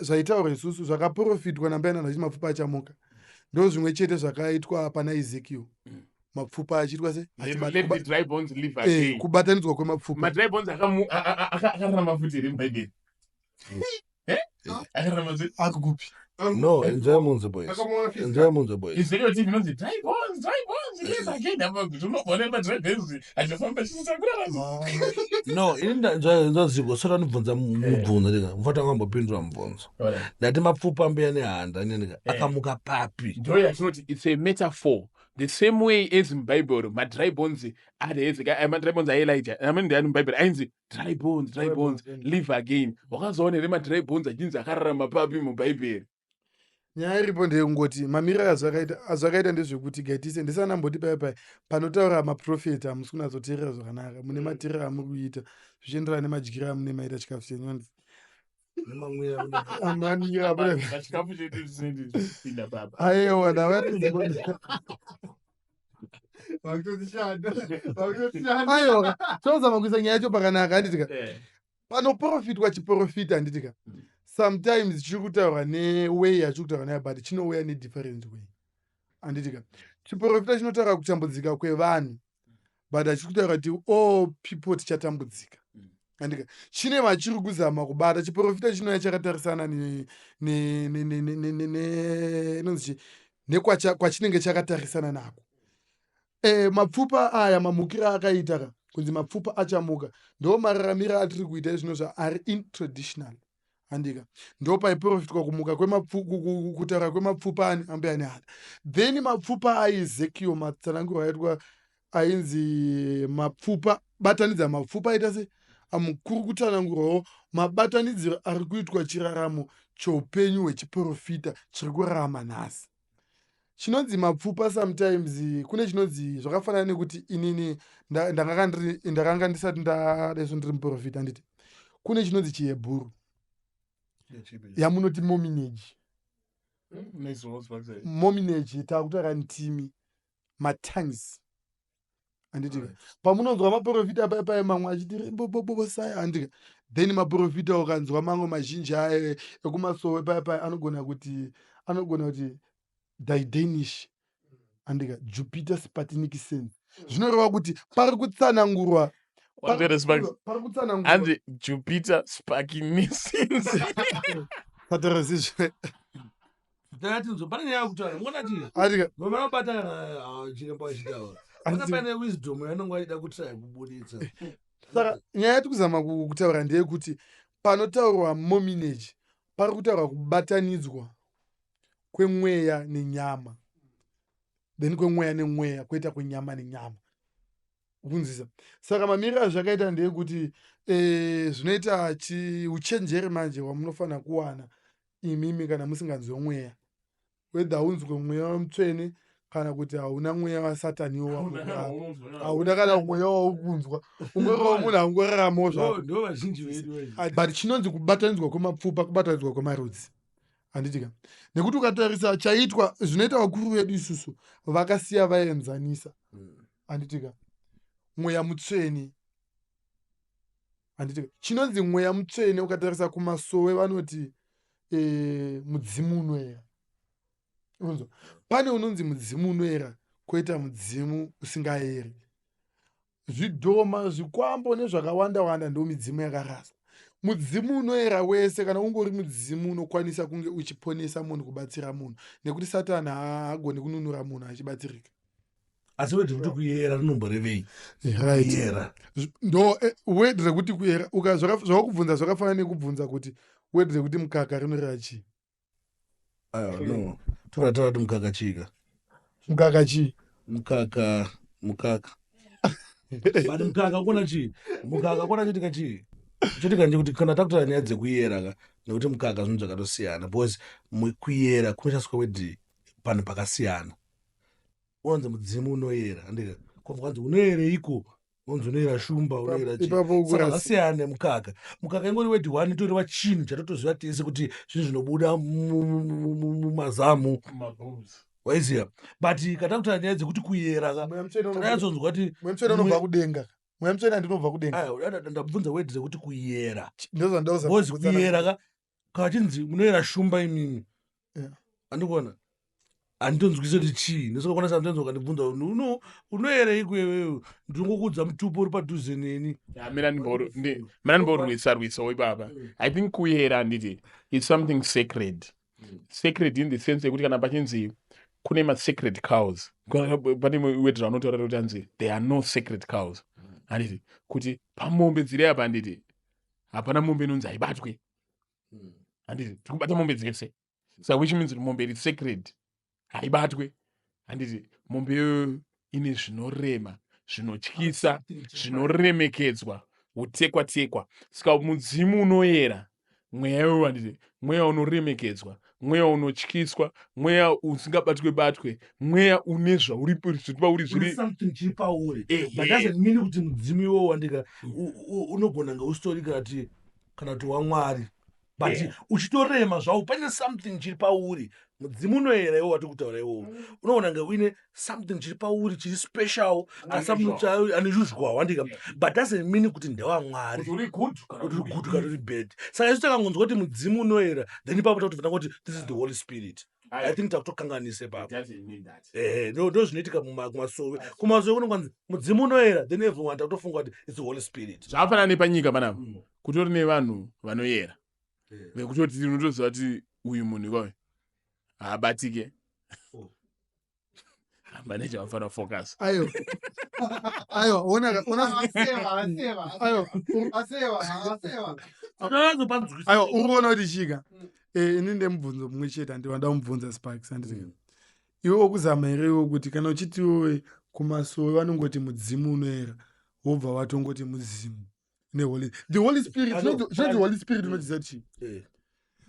zvaitaurwa isusu, zvakaprofitwa nambuya Nehanda achiti mapfupa achamuka, ndo zvimwe chete zvakaitwa pana Ezekiel, mapfupa achiitwa se Let the dry bones live again. Kubatanidzwa kwemapfupa. Madry bones akararama futi here mubhaibheri? Eh? Akararama futi? Akukupi? No, enjoy munze boys, enjoy munze boys. Ezekiel TV inonzi dry bones, dry bones live again. Apa kuti unobona madry bones achifamba chiita kurarama. No, ini nzaziko sora ndibvunza mubvunzo, ndika mufata wambopindura mubvunzo. Ndati mapfupa mbuya Nehanda nenika akamuka papi? Ndo yatinoti it's a metaphor. The same way as mubhaibheri madry bones ari madry bones aElijah, amene ndiani mubhaibheri ainzi "Dry bones, dry bones, live again." Wakazoona here madry bones achinzi akararama papi mubhaibheri? Nyaya iripo ndeyekungoti mamiriro azvakaita ndezvekuti gaitise ndisanamboti pai pai panotaura maprofeta, hamusi kunatsoteerera zvakanaka. Mune mateerero amuri kuita zvichienderana nemadyiro amune maita chikafu chenyu. Nemamwira. Amanira. Chikafu chedu zvinenge papa. Aiwa, ndavati. Vakutotishanda, vakutotishanda. Aiwa, tinozama kuisa nyaya yacho pakanaka, handitika? Panoprofitwa chiprofita, handitika? Sometimes chiri kutaurwa neway yachiri kutaurwa nayo, but chinouya nedifferent way, handitika? Chiprofita chinotaura kutambudzika kwevanhu, but hachiri kutaura kuti all people tichatambudzika, handika? Chine vachiri kuzama kubata. Chiprofita chinouya chakatarisana inonzi chi nekwachinenge chakatarisana nako. Mapfupa aya, mamukiro akaita ka kunzi mapfupa achamuka, ndo mararamiro atiri kuita izvino zvaari in traditional, handika? Ndo paiprofitwa kumuka kutaura kwemapfupa ani ambuya nehanda. Then mapfupa aEzekiel, matsananguro aitwa ainzi mapfupa, batanidza mapfupa aita se amukuru kutsanangurwawo mabatanidziro ari kuitwa chiraramo choupenyu hwechiprofita chiri kurarama nhasi. Chinonzi mapfupa, sometimes kune chinonzi zvakafanana nekuti inini ndakanga ndisati ndadaiso ndiri muprofita, handiti? Kune chinonzi chiHebhuru yamunoti mominage. Mominage, taakutaura ndimi matongues, handiti? Pamunonzwa maprofita pai mamwe achiti rimbobobosaya, handika? Then maprofita ukanzwa mamwe mazhinji aya ekumasowe pai pai anogona kuti didanish, handika? Jupiter spatinic sense, zvinoreva kuti pari kutsanangurwa. Pari kutsanangurwa. Hanzi Jupiter sparkinisins. Patarasizve. Takatinzwa pane nyaya yekutaura muona chii? Handika? Vanobata chiremba vachitaura pana pane wisdom yanonge vachida kutry kubuditsa. Saka nyaya yati kuzama kutaura ndeyekuti panotaurwa mominage, pari kutaurwa kubatanidzwa kwemweya nenyama, then kwemweya nemweya, kwoita kwenyama nenyama, kunzisa. Saka mamiriro azvakaita ndeyekuti zvinoita uchenjeri manje wamunofanira kuwana imimi kana musinganzwe mweya, whether unzwe mweya mutsvene kana kuti hauna mweya wasataniwo, hauna kana mweya waukunzwa, ungoriwo munhu angoraramawo zvako. Ndo vazhinji vedu vazhinji. But chinonzi kubatanidzwa kwemapfupa kubatanidzwa kwemarudzi, handitika? Nekuti ukatarisa chaitwa zvinoita vakuru vedu isusu, vakasiya vaenzanisa, handitika, mweya mutsvene, handitika? Chinonzi mweya mutsvene, ukatarisa kumasowe vanoti mudzimu unoera. Unonzwa pane unonzi mudzimu unoera, kwoita mudzimu usingaeri. Zvidhoma, zvikwambo nezvakawanda wanda ndo midzimu yakaraswa. Mudzimu unoera wese kana ungori mudzimu unokwanisa kunge uchiponesa munhu, kubatsira munhu, nekuti Satani haagoni kununura munhu achibatsirika. Asi word rekuti kuyera rinomborevei? Right. Kuyera. Ndo word rekuti kuyera, zvawakubvunza zvakafanana nekubvunza kuti word rekuti mukaka rinoreva chii. Aiwa, no, tora taura kuti mukaka chika. Mukaka chii? Mukaka, mukaka, but mukaka kuona chii? Mukaka kuona chitika chii? Chitika ndechekuti kana takutaura nyaya dzekuyera ka, nekuti mukaka zvinhu zvakatosiyana, because kuyera kunoshandiswa word panhu pakasiyana. Unonzi mudzimu unoyera, handika? Kwabva kwanzi unoyereiko? Unonzi unoyera shumba, unoyera chii. Ipapo Saka ukurasi. zvasiyana nemukaka. Mukaka ingori word one, itoreva chinhu chatotoziva tese kuti zvinhu zvinobuda mumazamu, waiziya? But kana takutaura nyaya dzekuti kuyera ka, Mweya mutsvene tanyatsonzwa kuti Mweya mutsvene unobva kudenga. Mweya mutsvene handinobva kudenga. Aiwa, ndabvunza word rekuti kuyera. Ndozvandakuza. Because kuyera ka, kachinzi munoyera shumba imimi, andikuona, handitonzwisi kuti chii. Ndosakakwana sometimes ukandibvunza unoyereiko iwewe, ndingokuudza mutupo uri padhuze neni. Mira ndimborwisa rwisawo ipapa. I think kuyera, handiti, is something sacred. Sacred in the sense yekuti kana pachinzi kune masacred cows, pane word raunotaura kuti hanzi there are no sacred cows, handiti? Kuti pamombe dziri apa, handiti, hapana mombe inonzi haibatwe, handiti? Tiri kubata mombe dzese, so which means kuti mombe iri sacred haibatwe. Handiti mombe iyoyo ine zvinorema, zvinotyisa, zvinoremekedzwa, utekwa tekwa. Saka mudzimu unoyera, mweya iwoyo, handiti mweya unoremekedzwa, mweya unotyiswa, mweya usingabatwe batwe, mweya une zvauri zviri pauri zviri something chiri pauri. But doesn't mean kuti mudzimu iwowo wandika unogona nge usitori kana kuti wamwari, but uchitorema zvawo, pane something chiri pauri. Mudzimu unoyera iwo wati kutaura iwowo unoona nge uine something chiri pauri chiri special, something unusual, wandika, but doesn't mean kuti ndewamwari, kuti uri good kana kuti uri good kana uri bad. Saka isu takangonzwa kuti mudzimu unoyera, then ipapo takutobva kuti this is the Holy Spirit. I think takutokanganisa ipapo. Doesn't mean that. Ehe, ndo zvinoitika kumasowe. Kumasowe kunonganzi mudzimu unoyera, then everyone takutofunga kuti it's the Holy Spirit. Zvakafanana nepanyika panapa, kutori nevanhu vanoyera vekutoti unotoziva kuti uyu munhu ikoyo haabatike. Manager vanofanira focus. Aiwa, aiwa, ona, ona. Aseva, aseva. Aiwa. Aseva, aseva. Tinozopanzwisisa. Aiwa, uri kuona kuti chika ini ndemubvunzo mumwe chete handi wanda kumubvunza Sparks, handiti iwe wokuzama here iwe kuti kana uchiti iwewe kumasowe vanongoti mudzimu unoyera, wobva watongoti mudzimu neholy, the Holy Spirit? I know. Chinonzi Holy Spirit unochiziva kuti chii?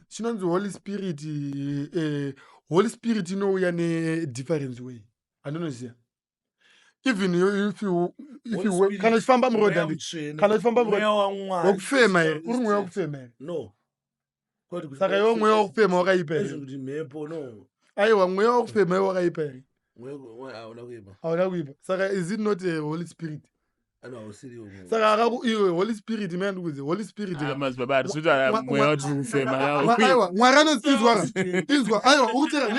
Chinonzi Holy Spirit, Holy Spirit inouya nedifference way, handinoziva. Even if you Holy Spirit, kana uchifamba muroad, Mweya handi Mutsvene, kana uchifamba muroad, Mweya waMwari. wekufema here? Uri mweya wekufema here? No. Kwete kuti- Saka iwe mweya wekufema wakaipa Kwete here? kuti mhepo, no. Aiwa, mweya wekufema iwe wakaipa here? Mweya hauna kuipa. Hauna kuipa. Saka is it not a Holy Spirit? Ano hausiriwo mweya. Saka akaku iwe Holy Spirit, mina ndikuudze Holy Spirit Madzibaba ari suti mweya watiri kufema. Aiwa, Mwari anonzi, inzwa ka, inzwa, aiwa, ukutera,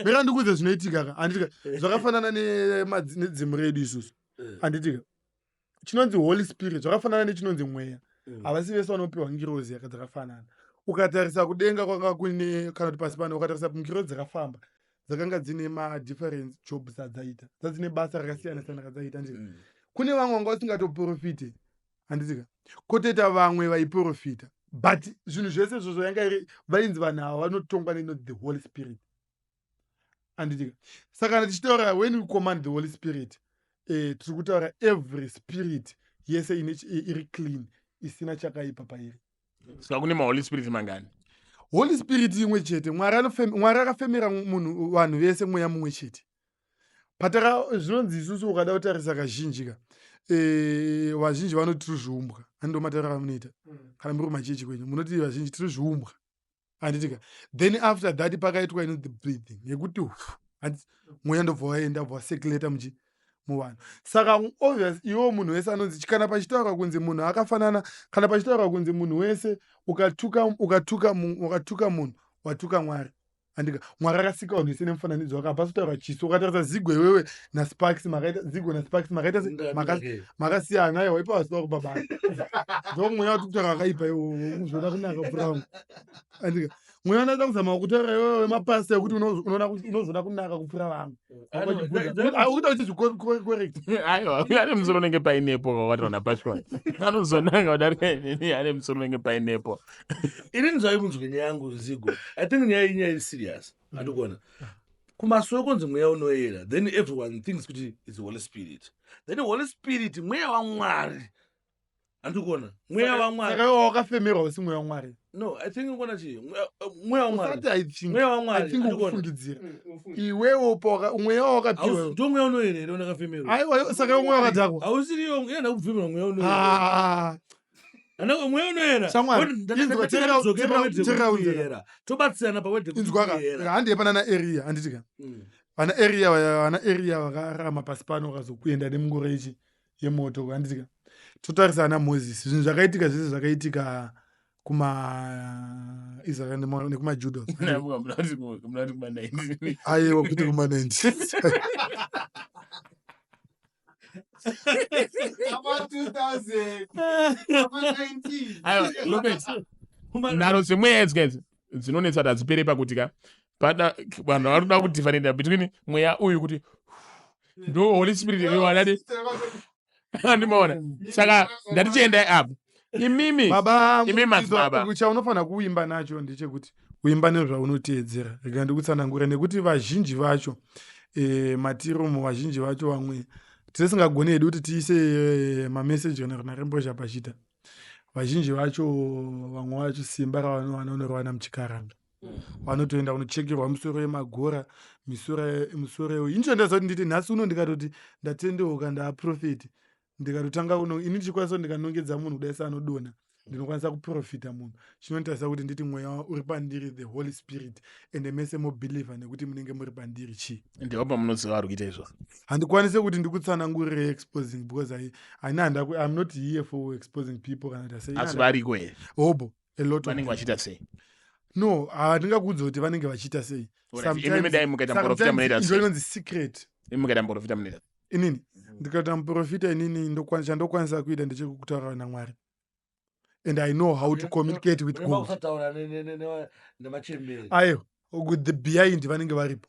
mira ndikuudze zvinoitika ka, handitika zvakafanana nedzimu redu isusu, handitika chinonzi Holy Spirit zvakafanana nechinonzi mweya. Havasi vese vanopiwa ngirozi dzakafanana. Ukatarisa kudenga kwanga kune, kana kuti pasi pano, ukatarisa ngirozi dzakafamba dzakanga dzine madifferent jobs adzaita, dzadzine basa rakasiyana siyana radzaita, handiti kune vamwe vanga vasingatoprofite, handitika kotoita vamwe vaiprofita, but zvinhu zvese izvozvo yanga iri vainzi vanhu ava vanotongwa neinonzi the Holy Spirit, handitika? Saka kana tichitaura, when we command the Holy Spirit, tiri kutaura every spirit yese iri clean, isina chakaipa pairi. Saka kune maHoly Spirit mangani? Holy Spirit imwe chete. Mwari akafemera munhu, vanhu vese mweya mumwe chete. Pataka zvinonzi isusu, ukada kutarisa kazhinji ka, vazhinji vanoti tiri zviumbwa. Handi matauriro amunoita kana muri kumachechi kwenyu, munoti vazhinji tiri zviumbwa, handitika? Then after that pakaitwa ino the breathing yekuti handiti mweya ndobva waenda, bva wacirculata muchi muvanhu. Saka obvious iwewo munhu wese anonzi, kana pachitaurwa kunzi munhu akafanana, kana pachitaurwa kunzi munhu wese ukatuka munhu watuka Mwari, andika Mwari akasika vanhu vese nemufananidzo wake. Hapasi kutaura chiso. Ukatarisa Zigo iwewe naSparks, makaita Zigo naSparks makaita makasiyana. Aiwa, ipa vasida kupa basa, ndo mweya wati kutaura akaipa iwowo uzoda kunaka kupfuura vamwe, andika mweya unoda kuzama kutaura iwewe wemapasta ekuti unozoda kunaka kupfuura vamwe, ukuita uchizvicorrect. Aiwa, ane musoro unenge painepo kakataura napashwa anozonanga kudarika inini, ane musoro unenge painepo. Inini zvaimunzwe nyaya yangu, Zigo, I think nyaya iyi, nyaya iri serious, handikuona kumasowe kunzi mweya unoyera, then everyone thinks kuti is Holy Spirit. Then Holy Spirit mweya waMwari, handikuona mweya waMwari. Saka iwe wakafemerwa usi mweya waMwari? No, I think ukuona chii, mweya waMwari. Usati I think. Mweya waMwari. I think handikuona. ukufungidzira iwewo mweya wawakapiwa. Ndo mweya unoyera here unakafemerwa? Aiwa, saka iwe mweya wakadhakwa. Hausiriwo iyenda kubvumirwa mweya unoyera. Ah. Ana mweya unoyera. Shamwari, inzwa, teerera unzwe. Tobatsirana paword. Inzwa ka, handiye pana naEriya, handitika vana Eriya, vana Eriya vakararama pasi pano, vakazokuenda nemungoro ichi yemoto, handitika totarisa ana Mozisi, zvinhu zvakaitika zvese zvakaitika kumaIsrael nekumaJuda. Munati kuma-19? Aiwa, kuti kuma-90. Ama 2000, ama 19. Aiwa, Robert, nharo dzemweya idzi idzi dzinonetsa kuti hadzipere pakuti ka pada vanhu vari kuda kudifferentiate between mweya uyu kuti ndo Holy Spirit wanati, andimaona. Saka ndatichiendai apo imimi. Baba. Imi madzibaba. Chaunofanira kuimba nacho ndechekuti uimba nezvaunoteedzera. Rega ndikutsanangura, nekuti vazhinji vacho Matiromo vazhinji vacho vamwe tisingagoni hedu kuti tiise mameseji kana runharembozha pachita. Vazhinji vacho vamwe vacho simba ravanowana unoriwana muchikaranga. Vanotoenda kunochekerwa misoro yemagora, misoro ini chondaziva kuti nditi nhasi uno ndikatoti ndatendeuka ndaaprofeti, ndikatotanga kuno ini ndichikwanisa kuti ndikanongedza munhu kudai seanodonha, ndinokwanisa kuprofita munhu. Chinonditarisa kuti nditi mweya uri pandiri, the Holy Spirit, ende mese mobhilivha nekuti munenge muri pandiri chii. Ndewapa munoziva vari kuita izvozvo? Handikwanisi kuti ndikutsanangurire exposing because I'm not here for exposing people kana kuti sei. Asi variko here? Hobo, a lot of Vanenge them. vachiita sei? No, handingakuudza kuti vanenge vachiita sei. Alright, imi dai mukaita muprofita munoita sei? Inonzi secret. Imi mukaita muprofita munoita Inini ndikaita muprofita, inini chandokwanisa kuita ndechekutaura naMwari, and I know how to communicate with God. Kusataura nemachemberi. Aiwa, with the behind vanenge varipo,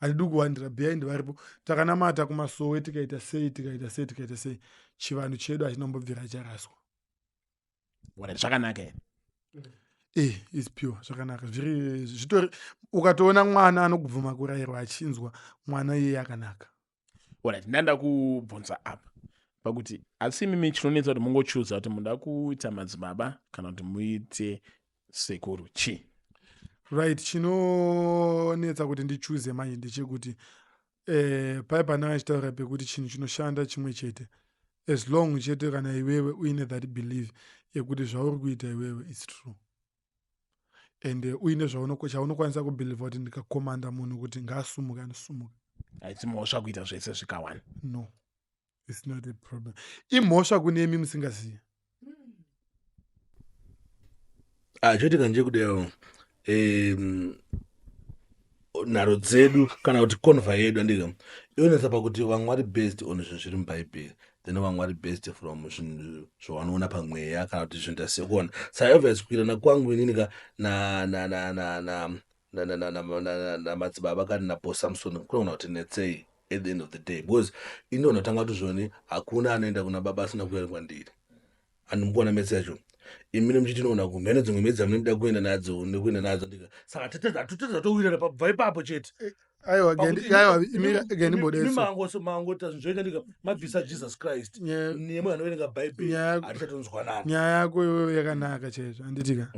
handidi kuwandira behind varipo. Takanamata kumasowe, tikaita sei, tikaita sei, tikaita sei, chivanhu chedu hachinombobvira charaswa. Alright, zvakanaka here? Is pure, zvakanaka, zviri zvitori. Ukatoona mwana anobvuma kurayirwa achinzwa, mwana iyeye akanaka. Alright, ndanda kubvunza apa pakuti asi imimi chinonetsa kuti mungochuza kuti muda kuita madzibaba kana kuti muite sekuru chii? Right, chinonetsa kuti ndichuze manje ndechekuti pai pandanga ndichitaura pekuti chinhu chinoshanda chimwe chete, as long chete kana iwewe uine that belief yekuti zvauri kuita iwewe is true, and uine chaunokwanisa kubhilivha kuti ndikakomanda munhu kuti ngaasumuke, anosumuka. Haisi mhosva kuita zvese zvikawana? No, it's not a problem. Imhosva kune imi musingazivi. Ah, choitika ndechekudaio, nharo dzedu kana kuti conva yedu andika ionesa pakuti vamwe vari based on zvinhu zviri mubhaibheri, then vamwe vari based from zvinhu zvavanoona pamweya kana kuti zvinhu tasekuona. Saka obvious kuirana kwangu inini ka namadzibaba kana naBoss Samson kunogona kuti netsei at the end of the day, because inonotanga kuti zvoni hakuna anoenda kuna baba asina kuuya kwandiri. Handimukuona metsi yacho, imine muchiti inoona kumhene dzimwe metsi dzamunoda kuenda nadzo nekuenda nadzo ndika. Saka tetedza towirana pabva ipapo chete. Aiwa, aiwa, imira gendimbodeso. Mangota zvinhu zvoita ndika mabvisa Jesus Christ nemwe anoverenga Bhaibheri, hatichatonzwanana. Nyaya yako iyoyo yakanaka chaizvo, handitika?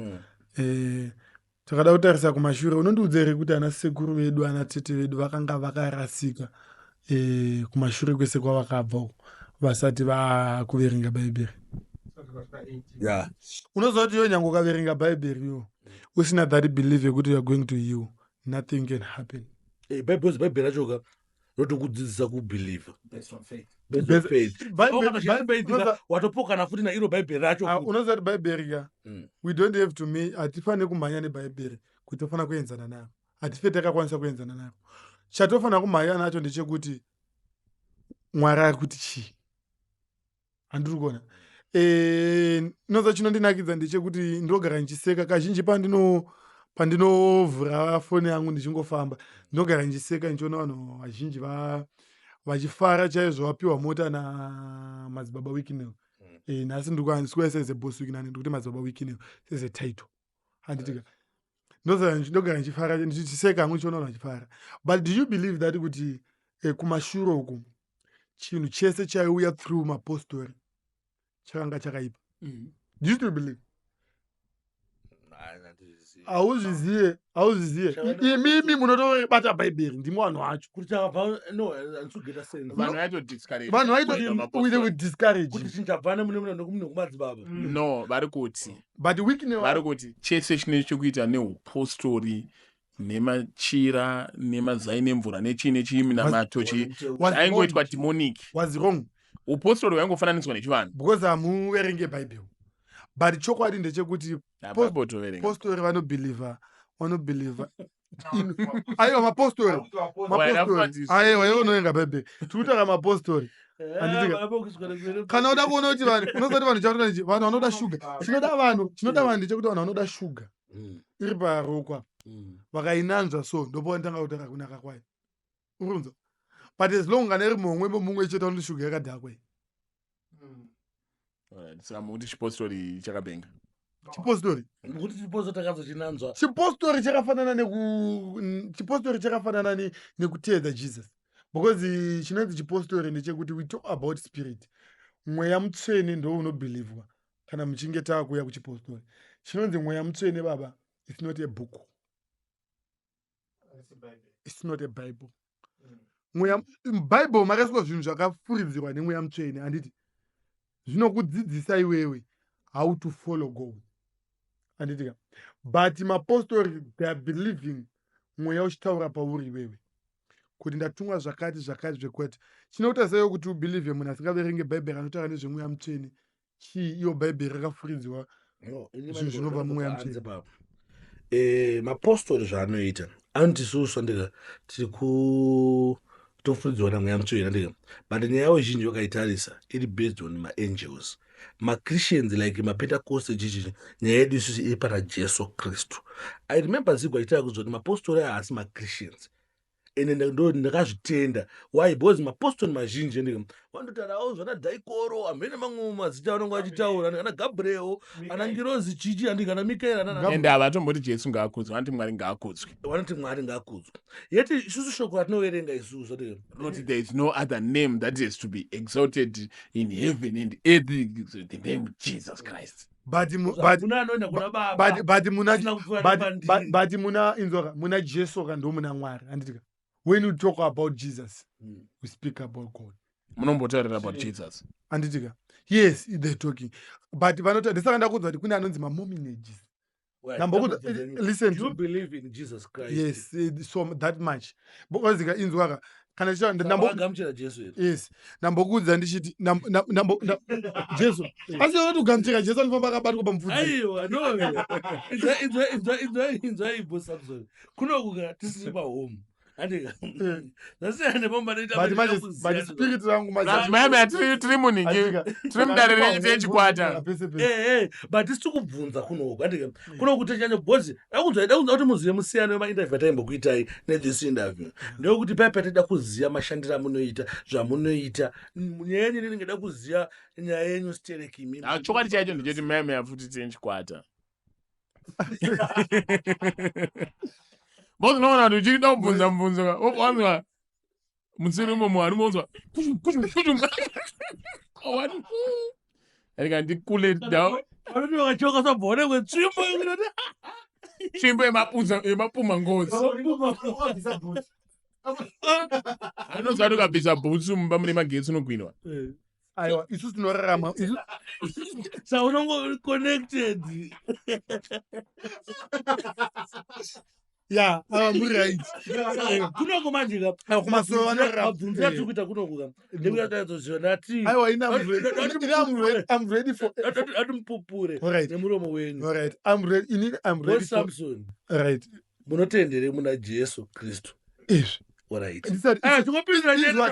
Takada kutarisa kumashure, unondiudza here kuti ana sekuru vedu, ana tete vedu vakanga vakarasika kumashure kwese kwavakabva uko vasati vakuverenga Bhaibheri? Yeah. Unoziva kuti iwe nyange ukaverenga Bhaibheri iwo usina that belief yekuti you are going to heal, nothing can happen. Bhaibheri, Bhaibheri racho ka rotokudzidzisa kubhilivha. Based on faith. Watopokana futi nairo Bhaibheri racho. Ah, unoziva kuti Bhaibheri ka we don't have to me, hatifaniri kumhanya neBhaibheri kuti tofanira kuenzana naro. Hatife takakwanisa kuenzana naro. Chatofanira kumhanya nacho ndechekuti Mwari ari kuti chii, handiri kuona. Inoza chinondinakidza ndechekuti ndinogara ndichiseka kazhinji pandinovhura foni yangu ndichingofamba, ndinogara ndichiseka ndichiona vanhu vazhinji vachifara chaizvo vapiwa mota namadzibaba Wicknell. Nhasi ndikuisa as a Boss Wicknell, ndikuti madzibaba Wicknell as a title, handitika? Ndogara ndichifara, ndichiseka hangu ndichiona vanhu vachifara. But do you believe that kuti kumashure uku chinhu chese chaiuya through mapostori chakanga chakaipa? Do you still believe? Hauzviziye, hauzviziye. Imimi munotobata Bhaibheri, ndimi vanhu vacho. Kuti chakabva, no, handisugeta sense. Vanhu vaitodiscourage. Vanhu vaitoite kudiscourage. Kuti chinhu chabva nekumadzibaba. No, vari kuti But Wicknell vari kuti chese chine chekuita neupostori nemachira nemazai nemvura nechii nechii, minamato chii, aingoitwa demonic. Was wrong. Upostori hwaingofananidzwa nechivanhu. Because hamuverenge Bhaibheri. But chokwadi ndechekuti Bhaibheri postori vanobhilivha, vanobhilivha. Aiwa, mapostori, mapostori, aiwa, iwe unoverenga Bhaibheri, tiri kutaura mapostori, handitika? Kana uda kuona kuti vanhu, unoziva kuti vanhu chatoda vanhu vanoda shuga. Chinoda vanhu ndechekuti vanhu vanoda shuga iri parokwa, vakainanzva so ndopavanotanga kutaura kunaka kwayo, urikunzwa? But as long kana iri mumwe mumwe chete, vanoti shuga yakadhakwa iyi. Saka mukuti chipostori chakapenga? Chipostori. Kuti chipostori takazochinanzwa. Chipostori chakafanana neku chipostori chakafanana nekuteedza Jesus. Because chinonzi chipostori ndechekuti we talk about spirit. Mweya mutsvene ndo unobhilivhwa kana muchinge taakuuya kuchipostori. Chinonzi mweya mutsvene baba, it's not a book. It's not a Bible. Mweya Bible makaiswa zvinhu zvakafuridzirwa nemweya mutsvene, handiti? Zvinokudzidzisa iwewe how to follow God. Handiti ka? But mapostori, they are believing mweya uchitaura pauri iwewe kuti ndatumwa zvakati zvakati zvekwati. Chinokuita seiwe kuti ubelieve munhu asingaverenge Bhaibheri anotaura nezvemweya mutsvene chii? Iyo Bhaibheri rakafuridzirwa zvinhu zvinobva mumweya mutsvene. Mapostori zvaanoita, anoti isusu andika tiri kutofuridzirwa namweya mutsvene, andika, but nyaya yavo zhinji vakaitarisa iri based on maangels. Machristians like maPentecost chichichi, nyaya yedu isusu iri pana Jesu Kristu. I remember Zigwa achitaura kuzoti mapostori aya haasi machristians, ende ndo ndakazvitenda. Why? Because mapostori mazhinji, andika, vanototaurawo zvana Dhaikoro, hamene mamwe mazita vanonge vachitaura, ana Gabriel, ana ngirozi chichi, andika, ana Mikael, ana Ende havatomboti Jesu ngaakudzwe, vanoti Mwari ngaakudzwe. Vanoti Mwari ngaakudzwe, yeti isusu shoko ratinoverenga isusu, andika, Not there is no other name that is to be exalted in heaven and earth, the name Jesus Christ. But but Hakuna anoenda kuna Baba but muna asina kupfuura nepandiri. But muna, inzwaka, muna Jesu ka ndo muna Mwari, handiti ka? When you talk about Jesus, we speak about God. Munombotaurira about Jesus? Handiti ka? Yes, they're talking, but vanoti, ndisaka ndakuudza kuti kune anonzi mamominages. Right. Listen Do you believe in Jesus Christ? Yes, so that much, because ka, inzwaka, kana Wakagamuchira Jesu here? Yes, ndambokuudza ndichiti Jesu, asi unoti kugamuchira Jesu anofamba akabatwa pamupfudzi. Aiwa, no. Inzwa, inzwa, inzwa, inzwa, inzwa, ibo Samson. Kunokuka tisiri pahome. Andika. Zvasiyana nepamba noita. But manje, but spirit rangu manje Maya tiri munhingi, tiri mudare rechikwata. Pese pese. But tisi kubvunza kunoku, andika. Kunoku tichanya because dakunzwa kuti muzive musiyano wemainterview ataimbokuitai nethis interview. Ndewekuti paya patida kuziva mashandiro amunoita, zvamunoita. Nyaya yenyu inenge da kuziva nyaya yenyu stereki imimi. Ah, chokwadi chaicho ndecheti maya futi tine chikwata. Boss, unoona kuti uchida kubvunza mubvunzo ka, wanzwa musiri umo muhari, unonzwa kuchu kuchu kuchu. What? Andika ndikule down. Vanoti vakachoka sabhone kwetsvimbo inoti Tsvimbo yemapunza yemapuma ngozi. Anonzwa kuti ukabvisa bhutsu mumba mune magetsi unogwinwa. Aiwa, isusu tinorarama Sa unongo connected. Ya, ava muri right. Kunoko manje ka, Aiwa, kumasoro vanorarama. mabvunzo atiri kuita kunoku ka, ndekuti tazoziva ndati Aiwa, ini I'm ready for ati mupupure Alright. nemuromo wenyu. All right, I'm ready. Ini I'm ready Boss for Samson, right. munotendere muna Jesu Kristu? Izvi Alright. ndisati Ah, tingopindura. Izwa,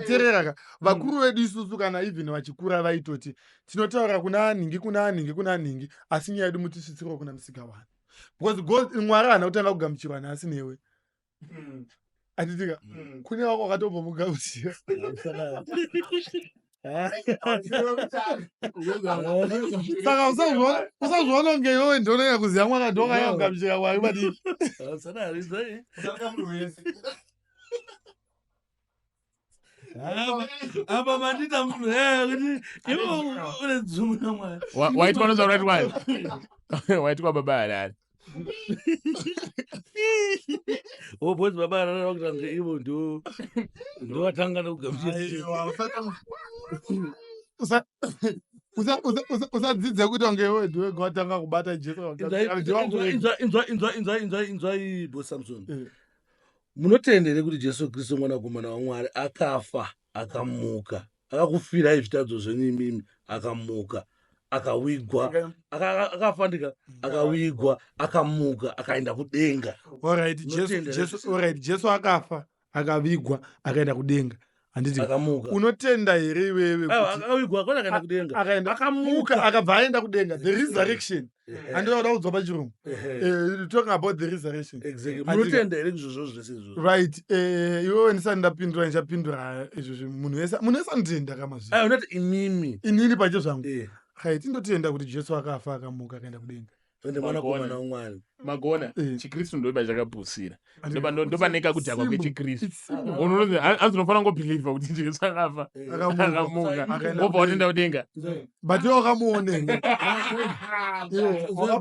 teerera ka, vakuru vedu isusu kana even vachikura vaitoti tinotaura kuna nhingi, kuna nhingi, kuna nhingi, asi nyaya yedu mutisvitsirwa kuna musika wani, because God, Mwari haana kutanga kugamuchirwa nhasi newe, handitika? Kune vako wakatobva mugamuchira. Saka usazviona kunge iwewe ndonanya kuziva Mwari, ndokanya kugamuchira Mwari, but Apa mandita munhu kuti iwe une dzungu naMwari. Waitwa, unoziva kuti waitwa, waitwa baba Harare. Oh, boys, baba Harare vakuita kunge ivo ndo ndovatanga nekugamuchira. Aiwa, usadzidze kuita kunge iwe ndiwe watanga kubata Jesu. Inzwa, inzwa, inzwa, inzwa, inzwa, inzwa, Boss Samson. Munotendere kuti Jesu Kristu mwanakomana waMwari akafa, akamuka, akakufirai zvitadzo zvenyu imimi, akamuka, akawigwa, akafandika, akawigwa, akamuka, akaenda kudenga? Alright, Jesu, Unotenda Jesu, alright, Jesu akafa, akavigwa, akaenda kudenga, handiti? Akamuka. Unotenda here iwewe Aiwa, kuti akawigwa, akona akaenda kudenga. Akaenda, Akamuka. akabva aenda kudenga, the resurrection. Handida kuda kudzwa pachirungu. Talking about the resurrection. Exactly. Handika. Munotenda here izvozvo zvese izvozvo? Right, iwewe ndisati ndapindura, ndichapindura izvozvo. Munhu wese, munhu wese anotenda kamazvi. Aiwa, unoti imimi. Inini pacho zvangu. Hai, tindotenda kuti Jesu akafa, akamuka, akaenda kudenga. Ende mwanakomana waMwari. Magona. Chikristu ndoba chakapusira, ndopaneka kudhakwa kwechikristu. It's simple. Unonzi hanzi unofanira ngobhilivha kuti Jesu akafa, Akamuka. akamuka, Akaenda wobva watenda kudenga. But iwe wakamuonenga?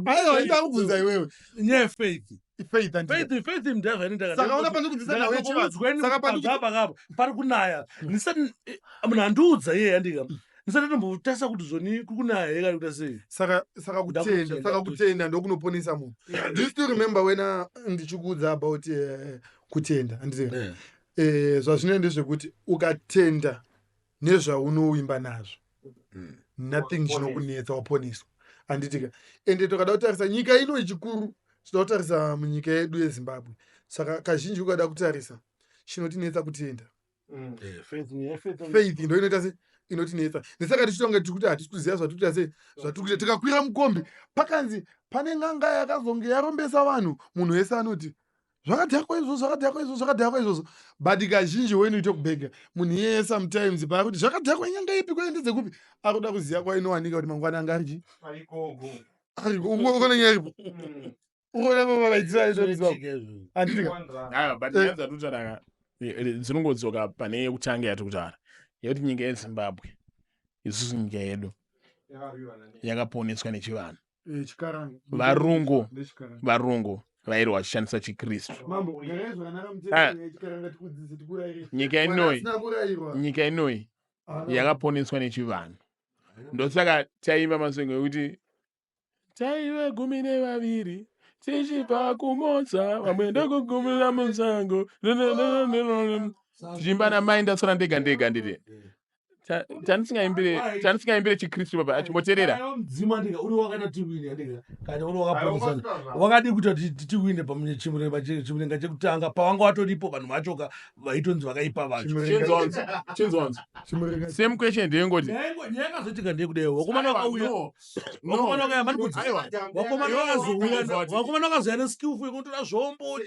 Aiwa, ita kubvunza iwewe. Nyaya yefaith. Faith and Faith mudhaivha. Saka ona pandikudzidzisa nawe chivanhu. Saka Saka pari kunaya ndisati munhu andiudza iyeye, andika ndisati ndombotarisa kuti zvoni kuri kunaya here kana kuita sei. Saka kutenda Ndakutenda. Saka kutenda ndokunoponesa munhu. Do you still remember when ndichikuudza about kutenda, handiti? Zvazvinoenda ndezvekuti ukatenda nezvaunovimba nazvo, nothing chinokunetsa, waponeswa, handitika? Ende tokada kutarisa nyika ino ichikuru, tinoda kutarisa munyika yedu yeZimbabwe, saka kazhinji ukada kutarisa chinotinetsa kutenda. Faith ndo inoita se inotinetsa, nesaka tichitonga tiri kuti hatisi kuziva zvatiri kuita, sei zvatiri kuita. Tikakwira mukombi, pakanzi pane n'anga yakazonge yarombesa vanhu, munhu wese anoti zvakadhakwa izvozvo, zvakadhakwa izvozvo, zvakadhakwa izvozvo. But kazhinji when you talk back, munhu iyeye sometimes paari kuti zvakadhakwa, nyanga ipi, kwaendedze kupi, ari kuda kuziva kwainowanika kuti mangwana anga arichi ariko. Ukona nyaya iripo, ukona vavaitira izvozvo, handitika? Aiwa, but nyaya dzatiri dzinongodzoka pane yekutanga yatiri kutaura, yekuti nyika yeZimbabwe, isusu nyika yedu yakaponeswa nechivanhu. Chikaranga. Varungu. Ndechikaranga. Varungu vairwa vachishandisa chikristu. Mambo, garai zvakanaka. Ah. Mutete yechikaranga tikudzidzise, tikurayire. Nyika inoi Asina kurayirwa nyika inoi haana- yakaponeswa nechivanhu. Ndosaka taimba masongo ekuti taive 12 tichibva kumotsa, vamwe ndokugumira musango, tichiimba namai ndasara ndega ndega, nditi tandisingaimbire chikristu baba achimboteerera. Mudzimu, andika, uri wakaita tiwine, andika, kana uri wakaponesana, wakadi kuita kuti tiwine pachimurenga chekutanga pawanga watoripo, vanhu vachoka vaitonzi vakaipa vacho. Chinzonzo, chinzonzo. Chimurenga. Same question ndeyengoti Nyaya yakazoitika ndeyekudai: vakomana vakauya, vakomana vakauya mani. Aiwa. Vakomana Iwe vakazouya, wakazoti- vakomana vakazouya neskillful yekutora zvombo.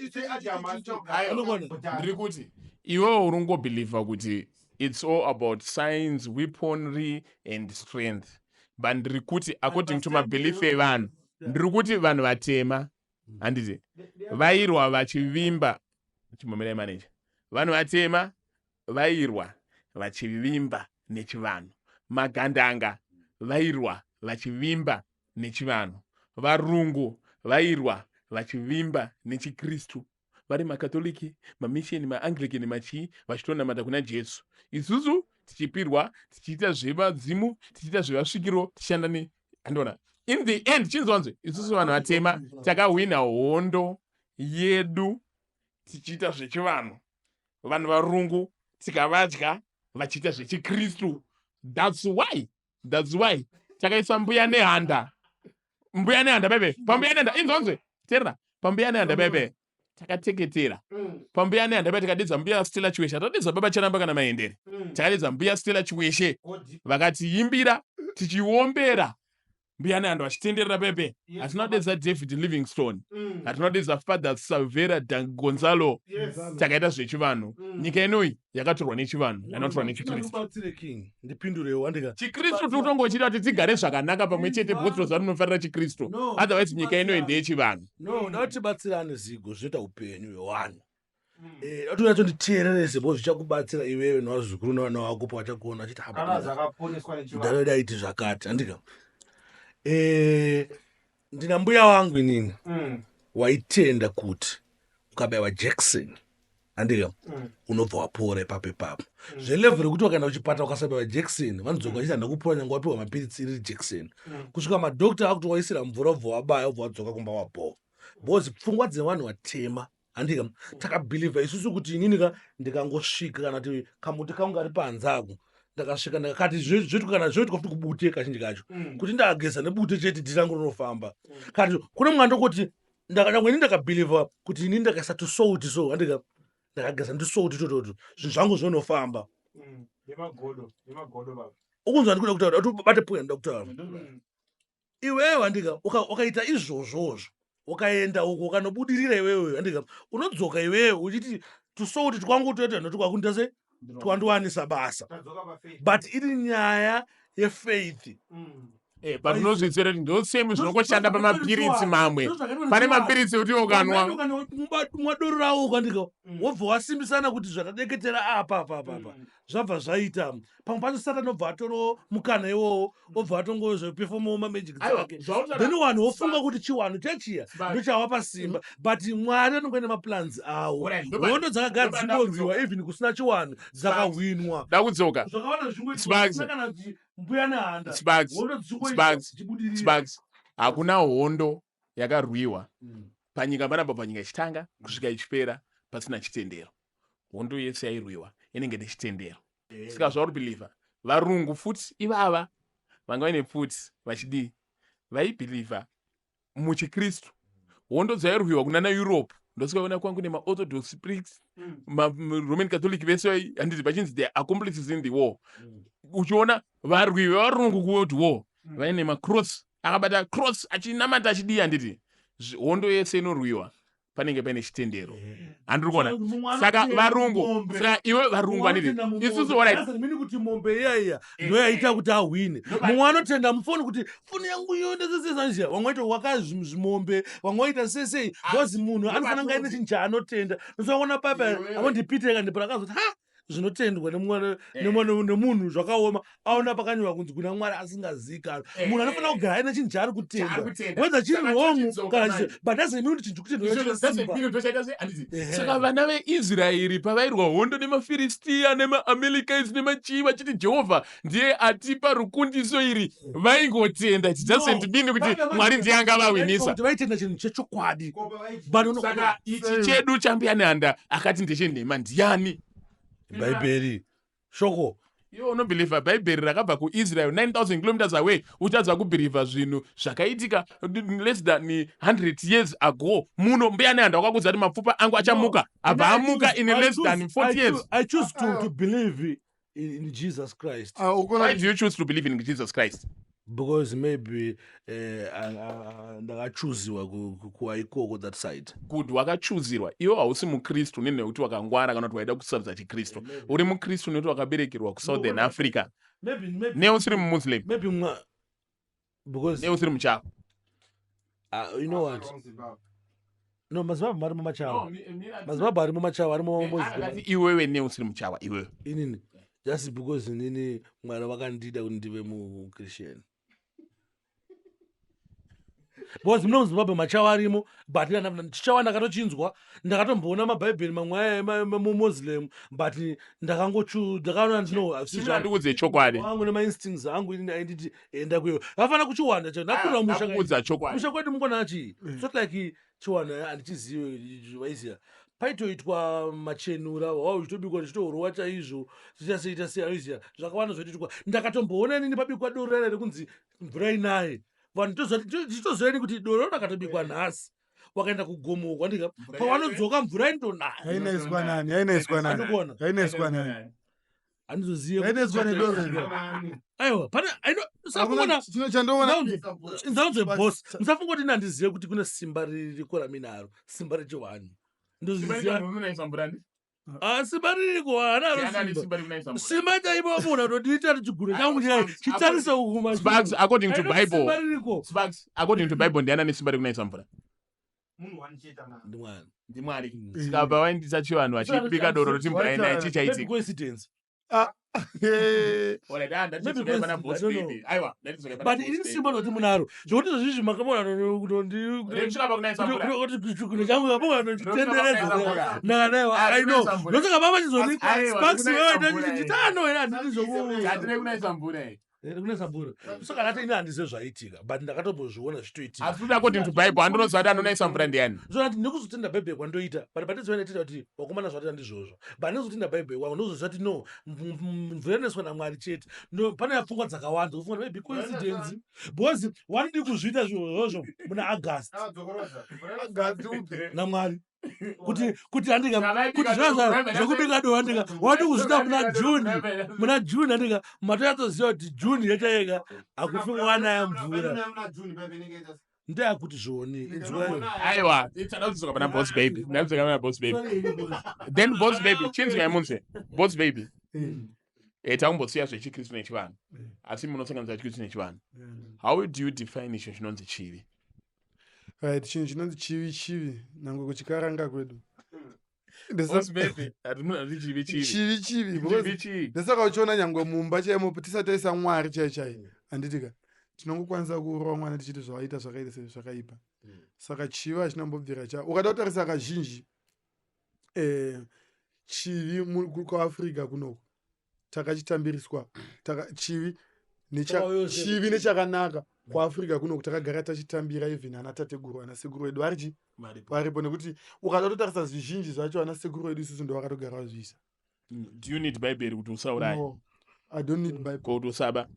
Anogona. Ndiri kuti iwewe uri kungobhilivha kuti it's all about science, weaponry and strength, but ndiri kuti according to mabelief evanhu, ndiri kuti vanhu vatema, handiti, vairwa vachivimba. Chimbomirai, manager. Vanhu vatema vairwa vachivimba nechivanhu, magandanga vairwa vachivimba nechivanhu, varungu vairwa vachivimba nechikristu, vari makatoliki, mamisheni, maanglican, machii, vachitonamata kuna Jesu. Isusu tichipirwa, tichiita zvevadzimu, tichiita zvevasvikiro, tichishanda ne andiona. In the end, chinzwanzwe, isusu vanhu vatema takahwina hondo yedu tichiita zvechivanhu, vanhu varungu tikavadya vachiita zvechikristu. That's why takaisa Mbuya Nehanda, Mbuya Nehanda bebe, pambuya Nehanda. Inzwanzwe, teerera, pambuya Nehanda bebe takateketera, pambuya Nehanda bebe tikadidza Mbuya Stella Chiweshe, hatadidza Baba Charamba kana Maendere. Takadidza Mbuya Stella Chiweshe, vakatiimbira tichiombera Mbuya Nehanda vachitenderera bebe. Hatina kudedza David Livingstone, hatina kudedza Father Savera Gonzalo. Takaita zvechivanhu. Nyika inoyi yakatorwa nechivanhu, yanotorwa nechikristu. Ndibatsire, king, ndipindurewo, andika. Chikristu tikutongochita kuti tigare zvakanaka pamwe chete, because toziva tinofarira chikristu. No. Otherwise nyika inoyi ndeyechivanhu. No, da kuti tibatsirane, zigo zvinoita upenyu hwevanhu. Da kuti unyatsonditeererese bo, zvichakubatsira iwewe nevazukuru nevana vako pavachakuona vachiti Kana zvakaponeswa nechivanhu. Ndanoda iti zvakati, andika. Ndina mbuya wangu inini waitenda kuti ukabayiwa jekiseni, andika, unobva wapora ipapo ipapo, zvelevel rekuti wakaenda kuchipatara ukasabayiwa jekiseni, vanodzoka vachiti handina kupora, nyange wapiwa mapiritsi iri jekiseni, kusvika madhokta akuti waisira mvura, ubva wabaya, ubva wadzoka kumba wabhowa, because pfungwa dzevanhu vatema, handika, takabhilivha isusu kuti inini ka ndikangosvika, kana kuti kamuti kangu kari panze ako, ndakasvika ndakati zvoitwa, kana zvoitwa futi kubute kazhinji kacho, kuti ndakageza nebute chete, dhirangu rinofamba. Kati kune mwana ndokoti nyangwe ini ndakabhilivha kuti ini ndakaisa tusauti so, handika, ndakageza ndisauti tototo, zvinhu zvangu zvinofamba. Nemagodo, nemagodo baba. Ukunzwa ndikuda kutaura kuti bate point ndoda kutaura. Iwewe, handika, ukaita izvozvozvo, ukaenda uko, ukanobudirira iwewe, handika, unodzoka iwewe uchiti tusauti twangu toita noti kwakuita se twandiwanisa basa. Tadzoka pafaith. But iri nyaya yefaith. But unozvitsera kuti ndosame zvinongoshanda pamapiritsi mamwe. Pane mapiritsi ekuti ukanwa Mwadoro rawo ukandika, wobva wasimbisana kuti zvakadeketera apa apa apa apa, zvabva zvaita. Pamwe pacho Satani obva atoro mukana iwowo, obva atongozveperformawo mamagic dzake, then vanhu vofunga kuti chiwanhu chechiya ndochawapa simba, but Mwari anonge nemaplans awo. Hondo dzakagara dzichingorwiwa even kusina chiwanhu, dzakahwinwa. Ndakudzoka. Zvakawanda zvichingoitwa Sparks. kusina kana kuti Mbuya Nehanda. Sparks. Hondo dzichingoitwa Sparks. dzichibudirira. Sparks, hakuna hondo yakarwiwa panyika panapa, panyika ichitanga kusvika ichipera, pasina chitendero. Hondo yese yairwiwa inenge nechitendero. Saka zvauri believa, varungu futi ivava vanga vaine pfuti vachidii, vaibelieva muchiKristu. Hondo dzairwiwa kunana Europe, ndosikaona kwangu nemaOrthodox priests, maRoman Catholic vese, handiti vachinzi they are accomplices in the war. Uchiona varwi vevarungu kuWorld War vaine macross, akabata cross achinamata, achidii, handiti? Hondo yese inorwiwa panenge paine chitendero, handiri kuona? Saka varungu, saka iwe varungu, handiti isusu, alright. Mini kuti mombe iya iya ndoyaita kuti ahwine. Mumwe anotenda mufoni kuti foni yangu iyo ndesesezanzia, vamwe vaita wakazvimombe, vamwe vaita sesei, because munhu anofanira kunge aine chinhu chaanotenda. Ndosaona papa amondipiteka ndipo akazoti, "Ha, zvinotendwa nemunhu zvakaoma." Aona pakanyorwa kunzi kuna Mwari asingazivikanwa. Munhu anofanira kugara aine chinhu chaari kutenda, Chaari kutenda. whether chiri Saka wrong tochidzoka kana manje. but doesn't mean kuti chinhu chekutendwa chinesimba. Saka vana veIsraeri pavairwa hondo nemaFiristiya nemaAmalekites nemachii, vachiti Jehovha ndiye atipa rukundiso iri, vaingotenda. It doesn't mean kuti Mwari ndiye angavawinisa. Kuti vaitenda chinhu chechokwadi, but Saka ichi chedu chaMbuya Nehanda akati ndechenhema ndiani? Bhaibheri shoko. Iwe unobelieva Bhaibheri rakabva kuIsrael 9000 kilometers away, uchadza kubelieva zvinhu zvakaitika less than 100 years ago muno? Mbuya Nehanda wakakudza kuti mapfupa angu achamuka, abva amuka in less than 40 years. I choose to believe in Jesus Christ. Ah, ukona. Why do you choose to believe in Jesus Christ? Because maybe ndakachuziwa kuva ikoko, that side. Kuti wakachuzirwa, iwe hausi muKristu nenekuti wakangwara kana kuti waida kusarudza chiKristu. Uri muKristu nekuti wakaberekerwa kuSouthern Africa. Maybe Neusiri muMuslim? Maybe because Neusiri muchavo? You know what, no, maZimbabwe marimo machawa, maZimbabwe arimo machawa, arimo Muslim. Iwewe neusiri muchawa iwewe? Inini just because inini Mwari vakandida kuti ndive muChristian, because muno muZimbabwe machawa arimo, but chichawa ndakatochinzwa, ndakatomboona mabhaibheri mamwe aya muMuslim, but ndakangochu ndakaona ndino Ndikuudze chokwadi. Wangu nemainstincts angu inini ainditi enda kuyo, vafanira kuchiwanda cho ndakurira musha. Ndakuudza chokwadi. Musha kwedu mukona chii? It's not like chiwana handichizive, vaiziva paitoitwa machenura wau uchitobikwa ndichitohorowa chaizvo, tichaseita sei, aiziva zvakawanda zvotoitwa. Ndakatomboona inini pabikwa doro rara rekunzi mvura inaye, vanhu tichitoziva kuti doro rakatobikwa nhasi, wakaenda kugomo kwandika, pavanodzoka mvura indonaya. Yainaiswa nani? Yainaiswa nani? Andikuona. Yainaiswa nani? Handizozive. Yainaiswa nedoro here? Aiwa, pane Hakuna chino chandoona. Nzaunze boss, musafunga kuti handizive kuti kune simba ririko raminaro, simba rechivanhu ndozviziva. Ah, simba ririko, hanaro simba, simba chaipo. Munhu atodiita chiguro changu chai chitarise uku. Sparks, according to Bible. Simba ririko. Sparks, according to Bible, ndiani ane simba rekunaisa mvura? Munhu wanicheta na Ndimwari. NdiMwari. Saka pavaindisa chivanhu vachibika doro roti mvura inaye, chii chaitika? Coincidence. Alright, ah, Maybe ndatizokai pana boss I don't know. baby. Aiwa, ndatizokai pana But boss ini baby. simba roti munaro zvokuti zvezvizvi makamona. Rekusvika pakunaisa mvura. Chiguro changu Mvura. ndakanaiwa. Ah, I know. kunaisa mvura. Ndosaka baba chizoni Aiwa, Sparks kunaisa mvura, eh. wewe tano here, handiti zvoku Tatine kunaisa mvura, eh. Kunesa mvura, saka ndati ini handizive zvaitika, but ndakatombozviona zvichitoitika. Asi kuti according to Bible, handinoziva kuti anonaisa mvura ndiani. Zvonati nekuzotenda Bhaibheri kwandoita, but patizova ndetenda kuti vakomana zvatenda ndizvozvo, but nekuzotenda Bhaibheri kwangu ndikuzoziva kuti no, mvura inoiswa naMwari chete. No, pane pfungwa dzakawanda kufunga maybe coincidence, because wanidi kuzviita zvirozvo muna August. NaMwari kuti andika kuti zvokubika do andika wadi kuzviita muna June, muna June andika matonyatsoziva kuti June yachayeka hakufi wanaya mvura, ndeyakuti zvoni inzwayo. Aiwa, tada kudzoka pana boss baby. Ndadzoka pana boss baby. Then boss baby, chinzwai munzwe. Boss baby. Takumbosiya zvechikristu nechivanhu, asi munosanganisa chikristu nechivanhu. How do you define icho chinonzi chivi? Right, chinhu chinonzi chivi, chivi nangwe kuchikaranga kwedu. Hatimunati chivi chivi. Chivi chivi because Chivi chii? Ndosaka uchiona nyangwe mumba chaimo tisati taisa Mwari chai chai, handitika? Tinongokwanisa kurova mwana tichiti zvawaita zvakaita sei, zvakaipa. Saka chivi hachinambobvira cha ukada kutarisa kazhinji, chivi kuAfrica kunoku takachitambiriswa chivi chivi nechakanaka. KuAfrica kunoku takagara tachitambira, even ana tateguru, ana sekuru vedu varichi varipo, nekuti ukada kutotarisa zvizhinji zvacho, ana sekuru vedu isusu ndo vakatogara vazviisa. Do you need Bhaibheri kuti usauraye? No, I don't need Bible. Kuti usaba?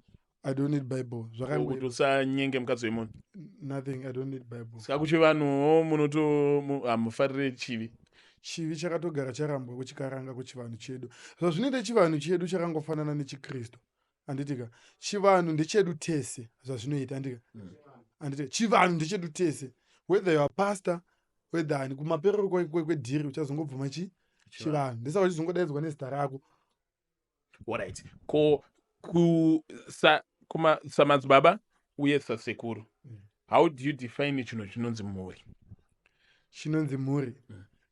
I don't need Bible. Ko kuti usanyenge mukadzi wemunhu? Nothing, I don't need Bible. Saka kuchivanhuwo munoto hamufarire chivi? Chivi chakatogara charambwa kuchikaranga, kuchivanhu chedu. Zvazvinoita, chivanhu chedu chakangofanana nechikristu, handitika? Chivanhu ndechedu tese, zvazvinoita, handika? Handitika? Chivanhu ndechedu tese, whether you are pastor, whether hani, kumaperero kwedhiri uchazongobvuma chivanhu. Ndesaka uchizongodaidzwa nezita rako. Alright, ko kuma samadzibaba uye sasekuru, how do you define chinhu chinonzi mhuri? Chinonzi mhuri,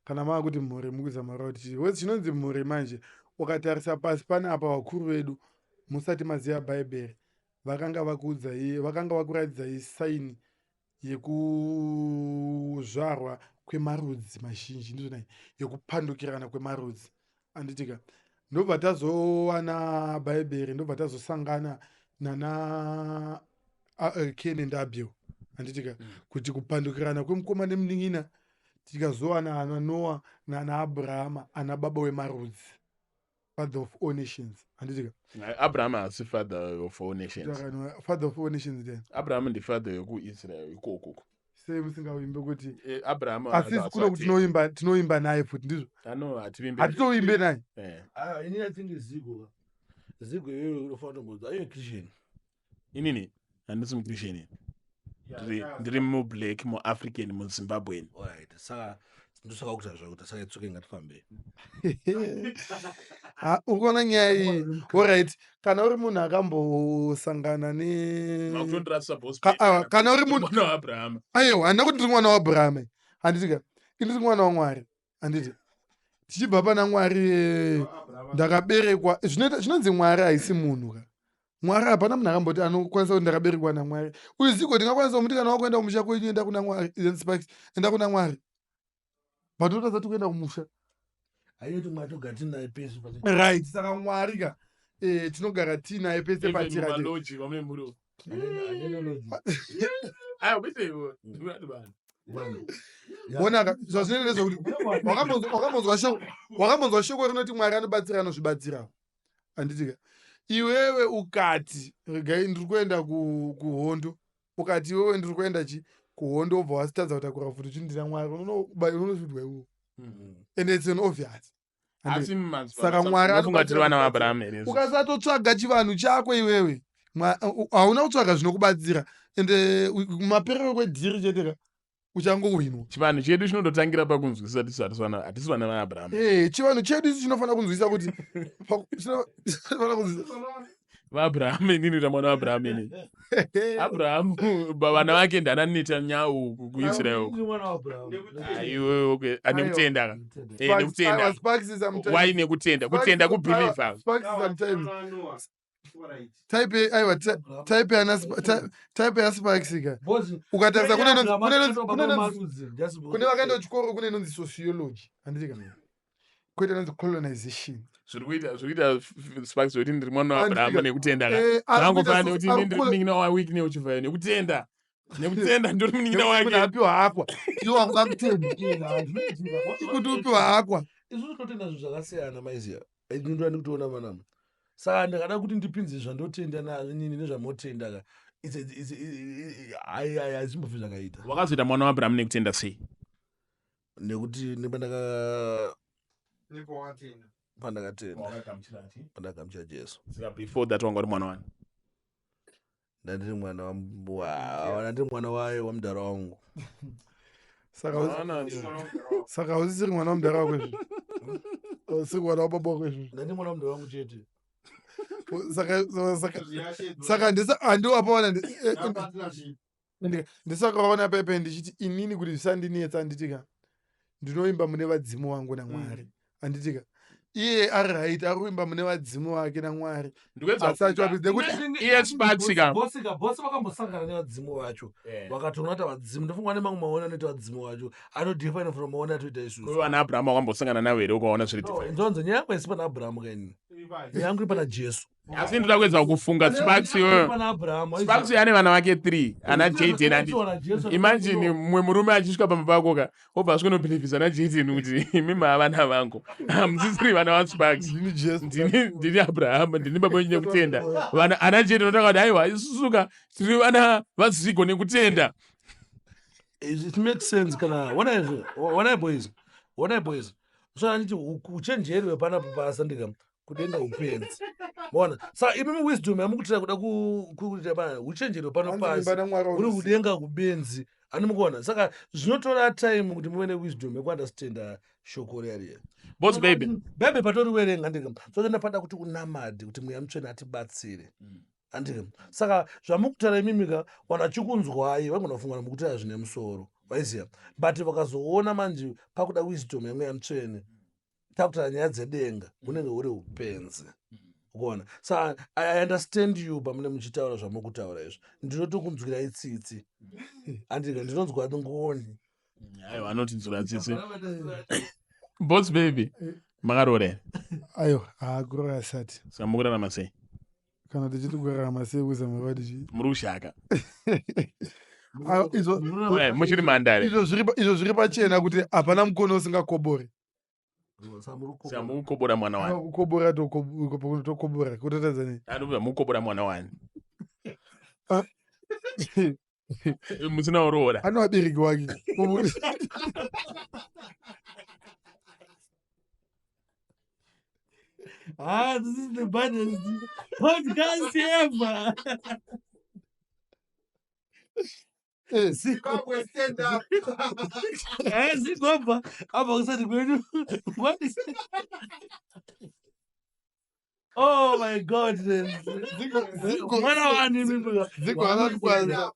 kana mava kuti mhuri, mukuzama kuti chii? Wezi chinonzi mhuri manje, ukatarisa pasi panapa, vakuru vedu musati maziva Bhaibheri vakanga vakuudzai, vakanga vakuratidzai sign yekuzvarwa kwemarudzi mazhinji, ndizvona, yekupandukirana kwemarudzi, anditika? Ndobva tazowana Bhaibheri, ndobva tazosangana nana Cain and Abel, handitika? Kuti kupandukirana kwemukoma nemunin'ina. Tikazowana ana Noa nana Abrahama, ana baba wemarudzi, father of all nations, handitika? Abraham haasi father of all nations. Father of all nations then. Abraham ndifather wekuIsrael ikoko. Sei musingavimbe kuti Abraham asi kuno kuti tinoimba, tinoimba naye futi, ndizvo? Ano hativimbe. Hatitoimbe naye. Ah, ini I think Zigo, Zigo iyoyo unofanira kutombodza iyo Christian. Inini handisi muChristian. Ndiri mublack, muAfrican, muZimbabwean. Alright, saka ndosaka kuita zvakuita, saka itsoke, ngatifambei. Ha, uri kuona nyaya iyi? Alright, kana uri munhu akambosangana ne Makutondirasisa, boss. Kana uri munhu Mwana waAbraham. Aiwa, handina kuti ndiri mwana waAbraham, handitika? Ini ndiri mwana waMwari, handiti? Tichibva pana Mwari, ndakaberekwa. Zvinoita chinonzi Mwari haisi munhu ka. Mwari, hapana munhu akamboti anokwanisa kuti ndakaberekwa naMwari. Uyu Zigo ndingakwanisa kumuti kana wakuenda kumusha kwenyu, enda kuna Mwari. Sparks, enda kuna Mwari, but otadza tikuenda kumusha. Hainoti Mwari togara tinaye pese. Right, saka Mwari ka, tinogara tiinaye pese patira. Malodge vamwe muri. Anenology. Ayo bese iwo ndikuti vanhu. Onaka zvazvinoita ndezvekuti wakambonzwa shoko rinoti Mwari anobatsira anozvibatsira, handitika? Iwewe ukati regai ndiri kuenda kuhondo, ukati iwewe ndiri kuenda chi kuhondo, wobva wasitadza kutakura futi uchindira Mwari, unoshudwa iwowo, and it's an obvious. Asi Saka Mwari mufunga tiri vana anobatsira. vaAbraham here izvo? Ukasatotsvaga chivanhu chako iwewe, hauna kutsvaga zvinokubatsira, ende maperero kwedhiri chete ka uchangowinwa. Chivanhu chedu chinototangira pakunzwisisa tisu hatisi vana vaAbraham. Chivanhu chedu isu chinofanira kunzwisa kuti chinofanira kunzwisa. VaAbraham, inini kuita mwana waAbraham inini? Abrahamu vana vake ndana Netanyahu kuIsrael. Mwana waAbraham. Aiwe, okay, nekutenda ka. Nekutenda. Sparks sometimes. Why nekutenda? Kutenda kubeliever. Sparks sometimes. Type, aiwa, type yana type yaSparks ka. Ukatarisa kune vakaenda kuchikoro, kune inonzi sociology, handiti ka? Kwete inonzi colonization. Zviri kuita Sparks zvekuti ndiri mwana waAbraham nekutenda ka. Ari Zvangofana kuita nekuti ari ini ndiri munin'ina waWicknell Chivayo nekutenda. Nekutenda ndiri munin'ina Munhu wake. apiwa akwa, iwo akuda kutenda kuti upiwa akwa. Isusu tinotenda zvinhu zvakasiyana, maiziya, ndinoda ndikutoona vanama. Saka ndakada kuti ndipinze zvandotenda nini nezvamotenda ka, hazimbofi zvakaita. Wakazoita mwana waAbraham nekutenda sei? Nekuti pandakatenda, pandakagamuchira Jesu. Saka before that wanga uri mwana wani? Ndandiri mwana ndandiri mwana waye wamudhara wangu. Saka hausisiri mwana wamudhara wako izvizvi, hausiri mwana wababa wako izvizvi. Ndandiri mwana wamudhara wangu chete. Saka saka saka ndisa handiwapaona ndisaka waona pepe ndichiti inini kuti zvisandinetsa handitika ndinoimba mune vadzimu wangu namwari handitika iye ari right ari kuimba mune vadzimu vake namwari asi achiwapidza nekuti iye Sparks ka bosika bosi vakambosangana nevadzimu vacho vakatoona kuti vadzimu ndofunga nemamwe maone anoita vadzimu vacho anodefine from maone atoita isusu vana Abraham wakambosangana nawo here ukaona zviri different? Nzonzo nyaya yangu haisi pana Abrahamu kaini, nyaya yangu iri pana Jesu. Asi ndoda kuedza kufunga Sparks iyoyo. Pana Abrahamu. Sparks ane vana vake 3 ana Jaden andi imagine mumwe murume achisvika pamba pako ka obva asvika nobhilivhisa na Jaden kuti imi mava vana vangu, hamusisiri vana vaSparks. Ndini Jesu. Ndini Abraham, ndini baba wenyu nekutenda. Vana ana Jaden otanga kuti aiwa, isusu ka tiri vana vaZigo nekutenda. It makes sense kana ona boys, ona boys, so anditi uchenjeri hwepanapo pasandika kudenga upenzi, maona? Saka imimi wisdom yamukutira kuda kuita pana uchenjeri hwepano Hanzi pasi imba namwari uri waruzivo. kudenga kubenzi, handimukuona? Saka zvinotora time kuti muve newisdom yekuunderstanda shoko riya riya. Boss Baby. Bhaibheri patoriwerenga, ndika so ndapada kuti unamate kuti Mweya Mutsvene atibatsire, andika? Saka zvamukutaura imimika, vanhu vachikunzwai vangona kufunga kuti mukutaura zvine musoro, vaiziva, but vakazoona manje pakuda wisdom yaMweya Mutsvene, takutaura nyaya dzedenga, hunenge huri upenzi, ukuona? Saka I understand you pamune muchitaura zvamuri kutaura izvo, ndinotokunzwirai tsitsi, andika? Ndinonzwa ngoni. Aiwa, anotinzwira tsitsi. Boss Baby, makaroora here? Aiwa, haakurora asati. Saka mukurarama sei? Kana tichiti kurarama sei, kuzama kwati Muri kushaka? Aiwa, Muchiri mandare? Izvo zviri pachena kuti hapana mukono usingakobori. Saka mukukobora mwana wani? Kukobora tokobora kutotadza nei? Anobva mukukobora mwana wani? Ah. Musina kuroora? Ano vabereki wake. Ah, this is the baddest podcast ever. Zigobva abva kusati kwedu. What is... Oh my God. Mwana wani mimi? Zigo anakwanza.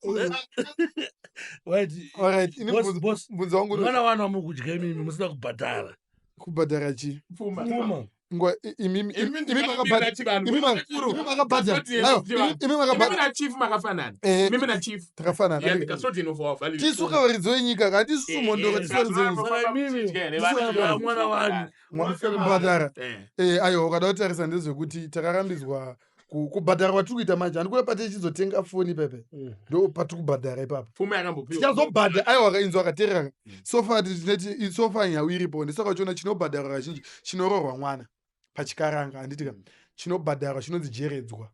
Wait. Alright, ini Boss, boss. mubvunzo wangu Mwana wani wamukudya imimi musina kubhadhara? Kubhadhara chii? Pfuma. Pfuma. Ngwa imi makabhadhara, imi makabhadhara. Aiwa, imi makabhadhara. Na chief makafanana. Mimi na chief. Takafanana. You are the custodian of our values. Tisu kavaridzi wenyika, hatisusu mhondoro, tisu varidzi wenyika. Saka imimi mwana wani? Kubhadhara? Aiwa, ukada kutarisa ndezvekuti takarambidzwa kubhadhara kwatiri kuita manje. Handikuda pati tichizotenga foni pepe, ndo patiri kubhadhara ipapo. Pfuma yakambopiwa. Tichazobhadhara. Aiwa, kainzwa akateerera. So far tineti so far nhau iripo, ndisaka uchiona chinobhadharwa kazhinji chinoroorwa mwana pachikaranga, handitika? Chinobhadharwa chinonzi jeredzwa,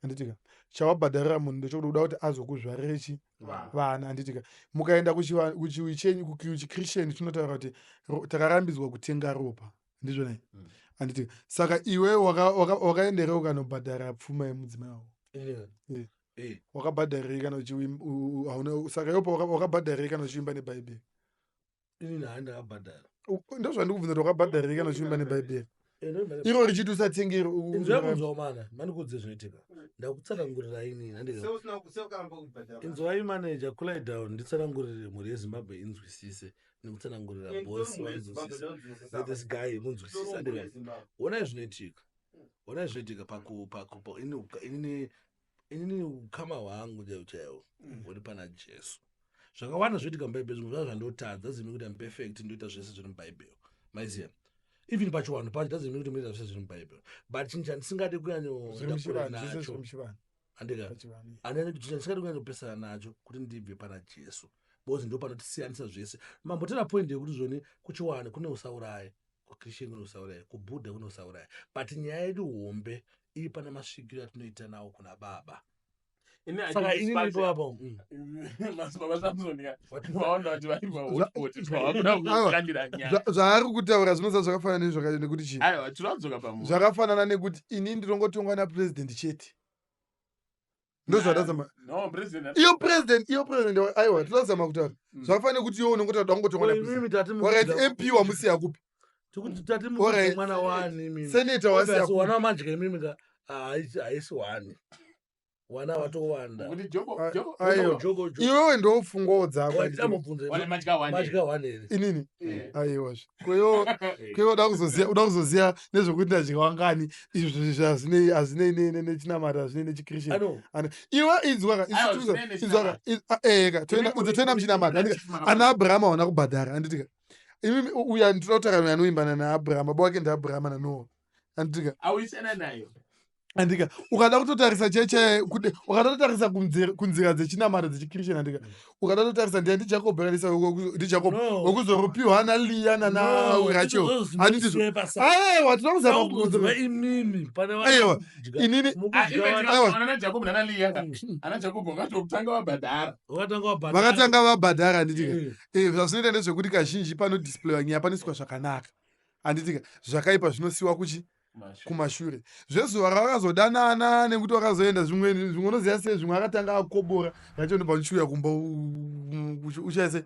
handitika? Chawabhadharira munhu ndechekuti uda kuti azokuzvarire chi vana, handitika? Mukaenda kuchiwi chenyu, kuchichristian, chinotaura kuti takarambidzwa kutenga ropa, ndizvo nai? Handitika? Saka iwe wakaenderei ukanobhadhara pfuma yemudzimai wako? Wakabhadharirei kana hauna? Saka iwopo wakabhadharirei kana uchiimba nebhaibheri? Inini handakabhadhara. Ndozvandikubvunza kuti wakabhadharirei kana uchiimba nebhaibheri iro richiti usatengeri? Inzwai mana, mandikudze zvinoitika, ndakutsanangurira inini, handika? Inzwai manager, cool down, nditsanangurire mhuri yeZimbabwe inzwisise, nekutsanangurira boss vanzwisise, this guy munzwisise, handika? Onai zvinoitika, onai zvinoitika paku paku pa- inini ukama hwangu chaiwo chaiwo huri pana Jesu. Zvakawanda zvinoitika mubhaibheri, zvimwe zvazvo zvandotadza, doesn't mean kuti I'm perfect, ndoita zvese zviri mubhaibheri, maiziva? Even pachiwanhu pacho doesn't mean kuti munoita zvese zviri mubhaibheri, but chinhu chandisingadi Zviri kunyanyodakura muchivanhu zvese, nacho, zviri muchivanhu. Handika? Pachivanhu. Chandisingadi kunyanyopesana nacho kuti ndibve pana Jesu, because ndo panotisiyanisa zvese. Mambotera point yekuti zvoni kuchiwanhu kune usauraye, kuchristian kune usauraye, kuBuddha kune usauraye, but nyaya yedu hombe iri pana masvikiro atinoita nawo kuna Baba. Saka inini ipapo Madzibaba Samson ka vaona kuti vari pahotspot, vakuda kukandira nyaya. Zvaari kutaura zvinoza zvakafanana nezvakaita nekuti chii? Aiwa, tinodzoka pamu Zvakafanana nekuti ini ndinongotongwa napurezidendi chete, ndozvatazama. No, president. Iyo president, aiwa, tinozama kutaura zvakafanana nekuti iwe unongotaura da kungotongwa napresident. Imimi tati Alright, MP wamusiya kupi? tikuti tati Alright. mwana wani imimi? Senator wasiya kupi? Wana madya imimi ka. Haisi one, wana vatowanda. Kuti Jobo, Jobo, Aiwa. Jogo, Jogo. Iwewe ndopfungwawo dzako. Tambobvunza. Wane madya one. Madya one here? Inini? Eh. Aiwazve, kweyo kweyo uda kuzoziya nezvekuti ndadya wangani, izvo hazvinei nechinamata, hazvinei nechikristian. Ano. Iwe inzwaka. Aiwa, zvinei Inzwaka, eka toenda muchinamata, handika? Ana Abrahama hauna kubhadhara, handitika? Imimi uya ndinoda kutaura uya anoimbana naAbrahama, baba wake ndiAbrahama naNoa, handitika? Awisana nayo. Handika, ukada kutotarisa cheche, ukada kutotarisa kunzira dzechinamata dzechikristian, handika, ukada kutotarisa ndiya ndiJacob, akanisa ndiJacob No. wekuzoropiwa naLiya nanaRachel, handitizvo? Aiwa, tinoda kuzama. Kuzama imimi pane. Aiwa, inini Aiwa. Ana Jacob nana Leah, ana Jacob vakatotanga vabhadhara. Vakatanga vabhadhara. Vakatanga vabhadhara, handitika? Eh. Zvazvinoita ndezvekuti kazhinji panodisplayiwa nyaya panoiswa zvakanaka, handitika? Zvakaipa zvinosiyiwa kuchi kumashure. Zvezuva ravakazodanana nekuti vakazoenda zvimwe zvimwe, unoziva sei, zvimwe akatanga akobora racho, ndobva uchiuya kumba uchaise.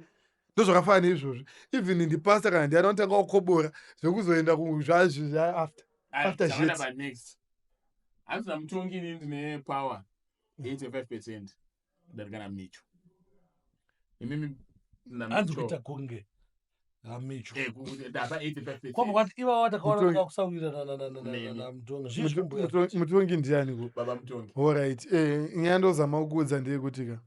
Ndozvakafanana neizvozvo, even ndipasta kana ndiani anotanga wakobora, zvekuzoenda after After shit. Next, hanzi naMutongi, ini ndine power 85% kudarika naMicho. Imimi? Hanzi kuita kunge aMicho. Ndapa 85. Kwabva kwati ivava takaona Mutongi. vakakusawirirana Nemi. naMutongi zvii? Mutongi ndiani ku? Baba Mutongi. Alright, nyaya ndozama kukuudza ndeyekuti ka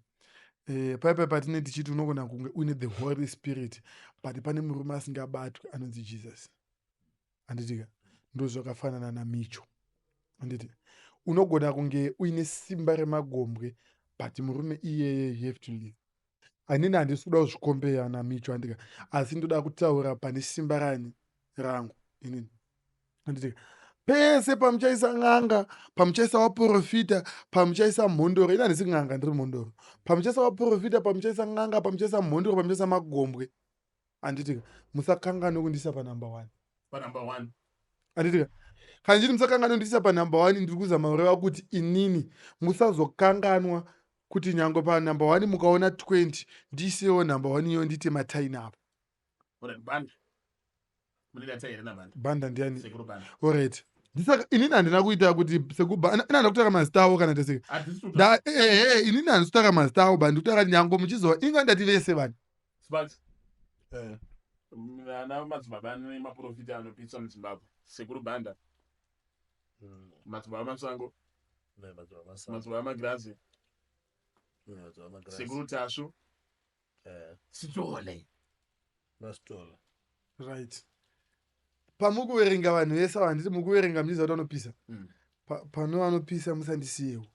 paipai patine tichiti unogona kunge uine the Holy Spirit, but pane murume asingabatwi anonzi Jesus, handitika? Ndo zvakafanana naMicho, handiti? Unogona kunge uine simba remagombwe, but murume iyeye, you have to live. Hanini, handisi kuda kuzvikombeya naMicho, handika? Asi ndoda kutaura pane simba rani rangu inini, handitika? Pese pamuchaisa n'anga, pamuchaisa vaprofita, pamuchaisa mhondoro, ini handisi n'anga, ndiri mhondoro. Pamuchaisa vaprofita, pamuchaisa n'anga, pamuchaisa mhondoro, pamuchaisa magombwe, handitika, musakanganwe kundiisa panumber one. Panumber one. Handitika? Kana ndichiti musakanganwe kundiisa panumber one, ndiri kuzama kureva kuti inini musazokanganwa kuti nyange panumber one mukaona 20, ndiisewo number one iyo, ndiite mataini apo. Alright, Banda, munenge here naBanda? Banda ndiani? Sekuru Banda. Alright, ndisaka inini handina kuita kuti sekuba ina handina kutaura mazita avo kana teseka. Hatisi. Da ehe, inini handisi kutaura mazita avo, but ndikutaura kuti nyange muchizova inga ndati vese vanhu. Sparks, ana madzibaba nemaprofita anopisa muZimbabwe, Sekuru Banda, Madzibaba Masango, Madzibaba Magirazi, Sekuru Tasvu, Sitole. Masitola. Right, pamukuverenga vanhu vese ava, handiti mukuverenga muchiziva kuti vanopisa? Pano vanopisa musandisiyewo.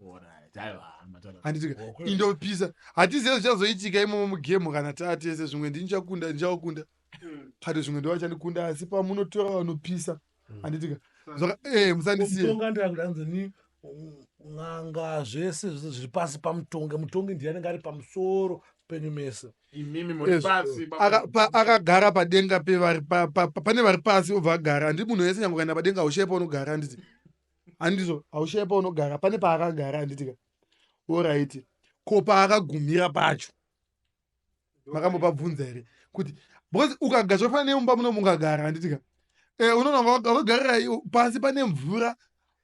Alright, aiwa, mataura. Handitika? Okay. Indopisa, hatizive zvichazoitika imomo mugame kana taatese. Zvimwe ndinichakunda, ndichakunda kati zvimwe ndovachandikunda, asi pamunotora vanopisa, handitika, musandisiye. Mutongi andira kuti anzi ni n'anga, zvese zvese zviri pasi paMutongi. Mutongi ndiye anenge ari pamusoro penyu mese. Imimi muri Ezvo. pasi. Akagara padenga pevari pane vari pasi, obva agara. Handi munhu wese nyange ukaenda padenga haushayi paunogara, handiti? Handizvo? Haushayi paunogara, pane paakagara, handitika? Alright, ko paakagumira pacho makambopabvunza here kuti, because ukagara zvafanana nemumba muno, mungagara, handitika? Unoona wakagarira pasi pane mvura,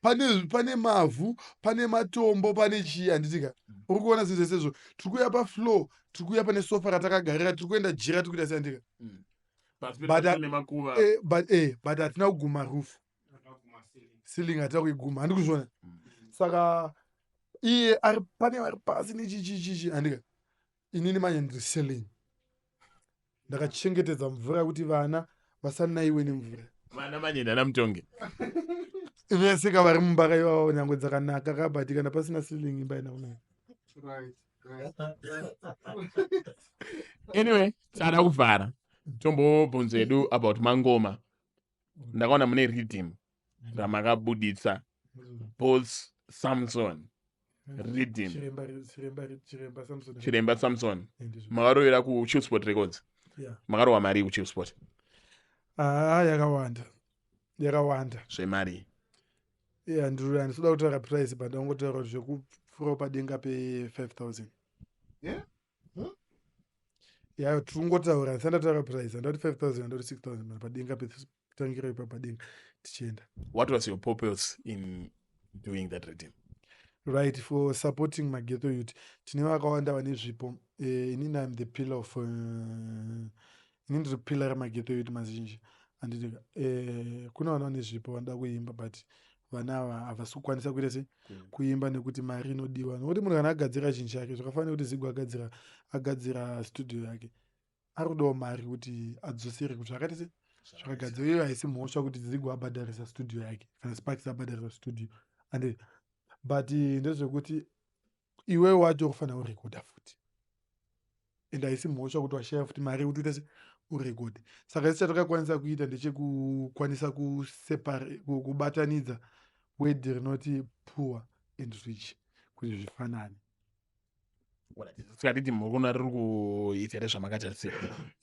pane mavhu, pane matombo, pane chii, handitika? Uri kuona zvinhu zvese izvo. Tiri kuuya pafloor, tiri kuuya pane sofa ratakagarira, tiri kuenda jira, tiri kuita sei, handitika? Pasi But nemakuva. But hatina kuguma roof, ceiling hatina kuiguma, handi kuzviona? Saka iye ari pane vari pasi nechichichichi, handika? Inini manje ndiri ceiling, ndakachengetedza mvura kuti vana vasanaiwe nemvura. Vana manje ndana Mutongi. Vese ka vari mumba kaivavo, nyange dzakanaka ka, but kana pasina ceiling imba ina kunaka. Anyway, tada kuvhara, tombobvunzo yedu about mangoma. Ndakaona mune riddim ramakabuditsa, Boss Samson riddim. Chiremba, Chiremba, Chiremba Samson. Chiremba Samson. Ndizvo. Makarovera kuChillspot Records? Yeah. Makarohwa mari kuChillspot? Ah, yakawanda, yakawanda. Zvemari? Yeah, handisi kuda kutaura price, but ndangotaura kuti zvekupfuura padenga pe5000. Yeah? Ya, tiri kungotaura, handisati ndataura price. Handati 5000, handati 6000, but padenga petangira ipa padenga tichienda. What was your purpose in doing that riddim. Right, for supporting maghetto youth, tine vakawanda vane zvipo. Inini I'm the pillar of inini ndiri pillar remaghetto youth mazhinji, handiti? Kune vana vane zvipo vanoda kuimba, but vana ava havasi kukwanisa kuita se kuimba nekuti mari inodiwa, nekuti munhu kana agadzira chinhu chake, zvakafanira kuti Zigo agadzira studio yake, ari kudawo mari kuti adzosere kuti zvakaita se zvakagadzira. Iyo haisi mhosva kuti Zigo abhadharisa studio yake kana Sparks abhadharisa studio, and but ndezvekuti iwe wacho ufanira kurekodha futi, and haisi mhosva kuti washaya futi mari yekuti uite se urekodhe. Saka isi chatakakwanisa kuita ndechekukwanisa kubatanidza word rinoti poor and rich kuti zvifanane. Saka titi murikuona riri kuita here zvamakatarisira?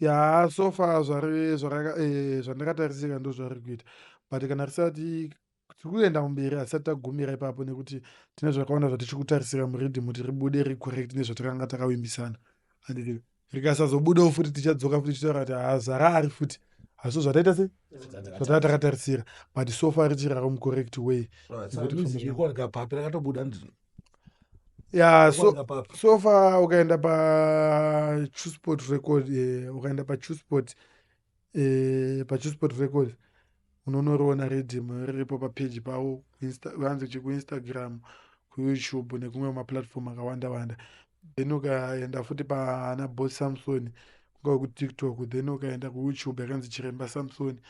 Ya, so far zvandakatarisira ndo zvari kuita, but kana risati tiri kuenda mumberi, hasati tagumira ipapo, nekuti tine zvakawanda zvatichiri kutarisira muriddim kuti ribude ricorrect nezvatakanga takavimbisana, handiti? Rikasazobudawo futi, tichadzoka futi tichitaura kuti hazarari futi, haso zvataita se zvatanga takatarisira, but so far richiri rari mucorrect way. Ikuwanika papi? Rakatobuda ndini? Ya, so Ikuwanika papi? So far ukaenda paChillspot Record, ukaenda paChillspot, paChillspot Record unonoriona riddim riripo papeji pavo, vanzi chi kuInstagram, kuYouTube nekumwe maplatform akawanda wanda. Then ukaenda futi pana Boss Samson, kungava kuTikTok, then ukaenda kuYouTube yakanzi Chiremba Samson,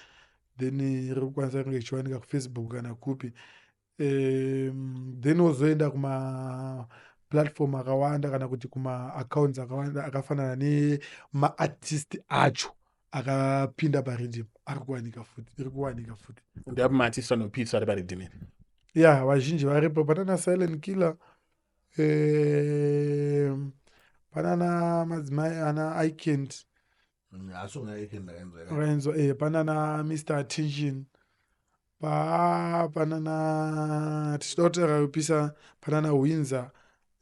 then riri kukwanisa kunge ichiwanika kuFacebook kana kupi. Then wozoenda kumaplatform akawanda kana kuti kumaaccounts akawanda akafanana nemaartist acho akapinda pariddim, ari kuwanika futi, iri kuwanika futi. Ndeapi maartist anopisa ari pariddim iri? Ya, vazhinji varipo. Panana Silent Killer, panana madzimai ana Icant. Asi ungaike ndakainzwa. Wakainzwa, panana Mr Attention, panana tichida kutaura kupisa, panana Windsor.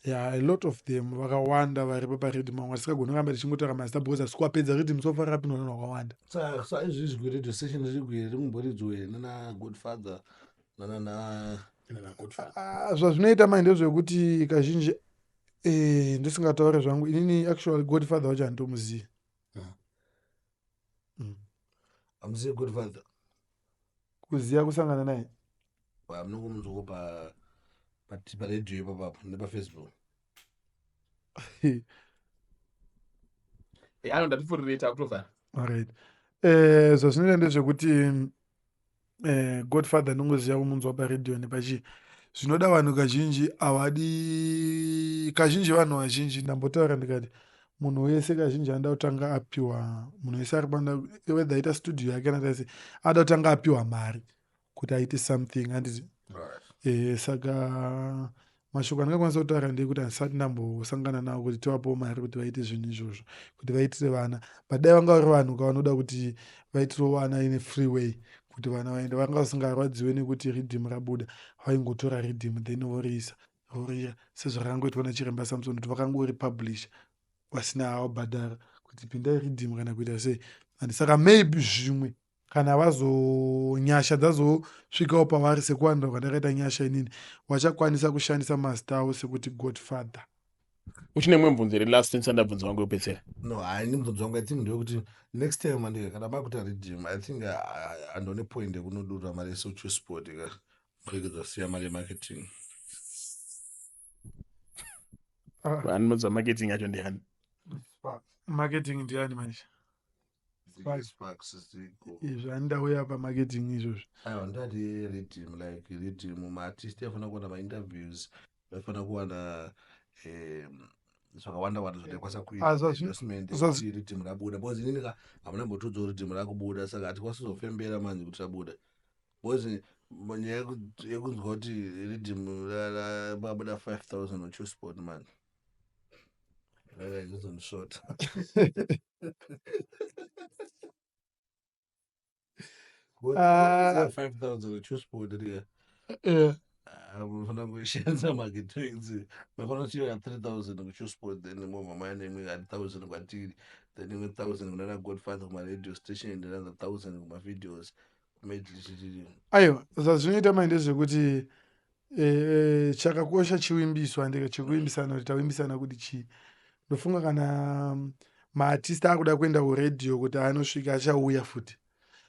Ya, a lot of them, vakawanda varipo pariddim. Mamwe atisingagoni kuramba tichingotaura mazita because hasi kuwapedza. Riddim so far rapindwa nevanhu vakawanda. Saka izvizvi kuradio station riri rikumboridzwe nana Godfather nanana? Ah, zvazvinoita mai ndezvekuti kazhinji, ndisingataure zvangu inini, actually Godfather wacho handitomuzivi. Hamuzivi Godfather? Kuziva kusangana naye. Munongomunzwawo paredhiyo ipapapo nepaFacebook? Anoda tipfurirei, takutovhara. Alright, zvazvinoita ndezvekuti Godfather ndongoziva kumunzwa paredhiyo nepachii. Zvinoda vanhu kazhinji havadi, kazhinji vanhu vazhinji, ndambotaura ndikati munhu wese kazhinji anoda kutanga apiwa, munhu wese ari panda, whether aita studio yake kana taise, anoda kutanga apiwa mari kuti aite something, handiti? Saka mashoko andingakwanisa kutaura ndeyekuti handisati ndambosangana navo kuti tivapewo mari kuti vaite zvinhu izvozvo, kuti vaitire vana. But dai vanga vari vanhu kavanoda kuti vaitirewo vana in a free way, kuti vana vaende, vanga vasingarwadziwe nekuti riddim rabuda, vaingotora riddim then voriisa rorira sezvakangoitwa naChiremba Samson, kuti vakangoripublisha vasina havabhadhara kuti pindai riddim kana kuita sei. And saka maybe zvimwe kana vazonyasha dzazosvikawo pavari sekuwandira kwandakaita nyasha inini, vachakwanisa kushandisa mazita avo sekuti Godfather. Uchine mumwe mubvunzo here last ndisati ndabvunza wangu wekupedzisira? No, haini mubvunzo wangu, I think ndewekuti next time andika kana makuita riddim, I think handione point yekunodurura mari yeSochsport ka, muregedza siya mari yemarketing. Ah. Vanodza marketing yacho ndiani? Marketing ndiani manje? Sparks, Zigo. Izvi handauya pamarketing izvozvo. Aiwa, ndati riddim, like riddim maartist aifanira kuwana mainterviews, vaifanira kuwana zvakawanda wanda zvataikwanisa Ah, kuita kuti riddim rabuda, because inini ka hamuna mbotudzawo riddim rakubuda, saka hatikwanisi kuzofembera manje kuti rabuda, because nyaya yekunzwa kuti riddim rabuda 5000 oChillspot manje izondishota. Ah. 5000 oChillspot riya, munofanira kuishandisa marketing, mafanira kuchiva 3000 kuChillspot, then movha maenda imwe 1000 kwatiri, then imwe 1000 kunana Godfather, kumaradio station, and another 1000 kumavideos kumedley. Aiwa, zvazvinoita mai ndezvekuti Chakakosha chiwimbiso, handika? Chekuimbisana, kuti tawimbisana kuti chii. Ndofunga kana maartist akuda kuenda kuredhiyo kuti anosvika, achauya futi,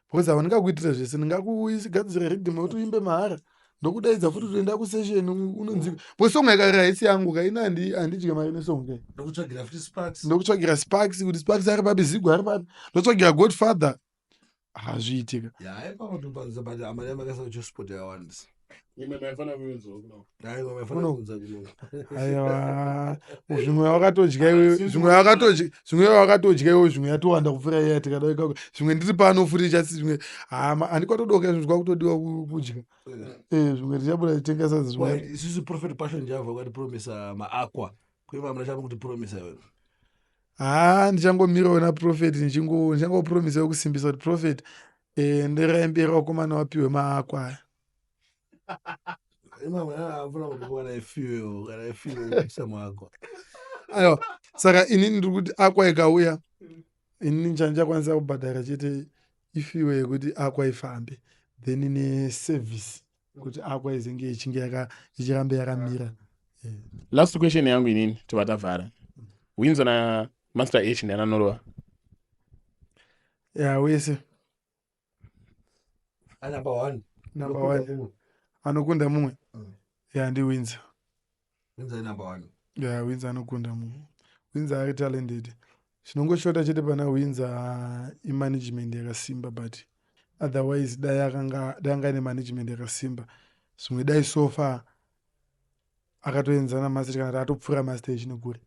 because ava ndingakuitira zvese, ndingakugadzira riddim yekuti uimbe mahara, ndokudaidza futi toenda kusession, unonzi because song yakarira haisi yangu ka. Ina handidye mari nesong kai. Ndokutsvagira futi Sparks. Ndokutsvagira Sparks, kuti Sparks ari papi, Zigo ari papi, ndotsvagira Godfather, hazviitika. Ya, ipapo topanza, but amari yamakaisa kuchisport yakawandisa. Imwe maifana kuunzwa kuno. Aiwa, maifana Kuno. kuunza kuno. Aiwa, zvimwe wakatodya iwe, zvimwe wakatodya, zvimwe wakatodya iwe, zvimwe yatowanda kupfuura iya. Tikada ikako zvimwe ndiri pano futi chasi zvimwe hama handikwatodoka, zvinhu zvakutodiwa kudya. Zvimwe tichabuda titenga sadza zvimwe. Right, isusu Prophet Passion Java wakatipromisa maaqua, kuiva muna chama kutipromisa iwe. Ha, ndichangomirawo naprophet, ndichangopromisawo kusimbisa kuti prophet, enderai mberi, vakomana vapiwe maaqua aya. Imamafuna kuti kana ifuel, kana ifuel isa maaqua. Aiwa, saka inini ndiri kuti aqua ikauya, inini chandichakwanisa kubhadhara chete ifuel yekuti aqua ifambe, then neservice kuti aqua izenge ichinge ichirambe yakamira. Last question yangu inini, tobva tavhara. Winzo naMaster H, ndiananorova? Ya, wese. Number one. Number one anokunda mumwe? Ya, ndiWinzo. Winzo number one. Ya, Winzo anokunda mumwe. Winzo ari talented, chinongoshota chete pana Winzo imanagement yakasimba, but otherwise dai akanga, dai anga ine management yakasimba, zvimwe dai so far akatoenzana Master, kana kuti atopfuura Master H nekure.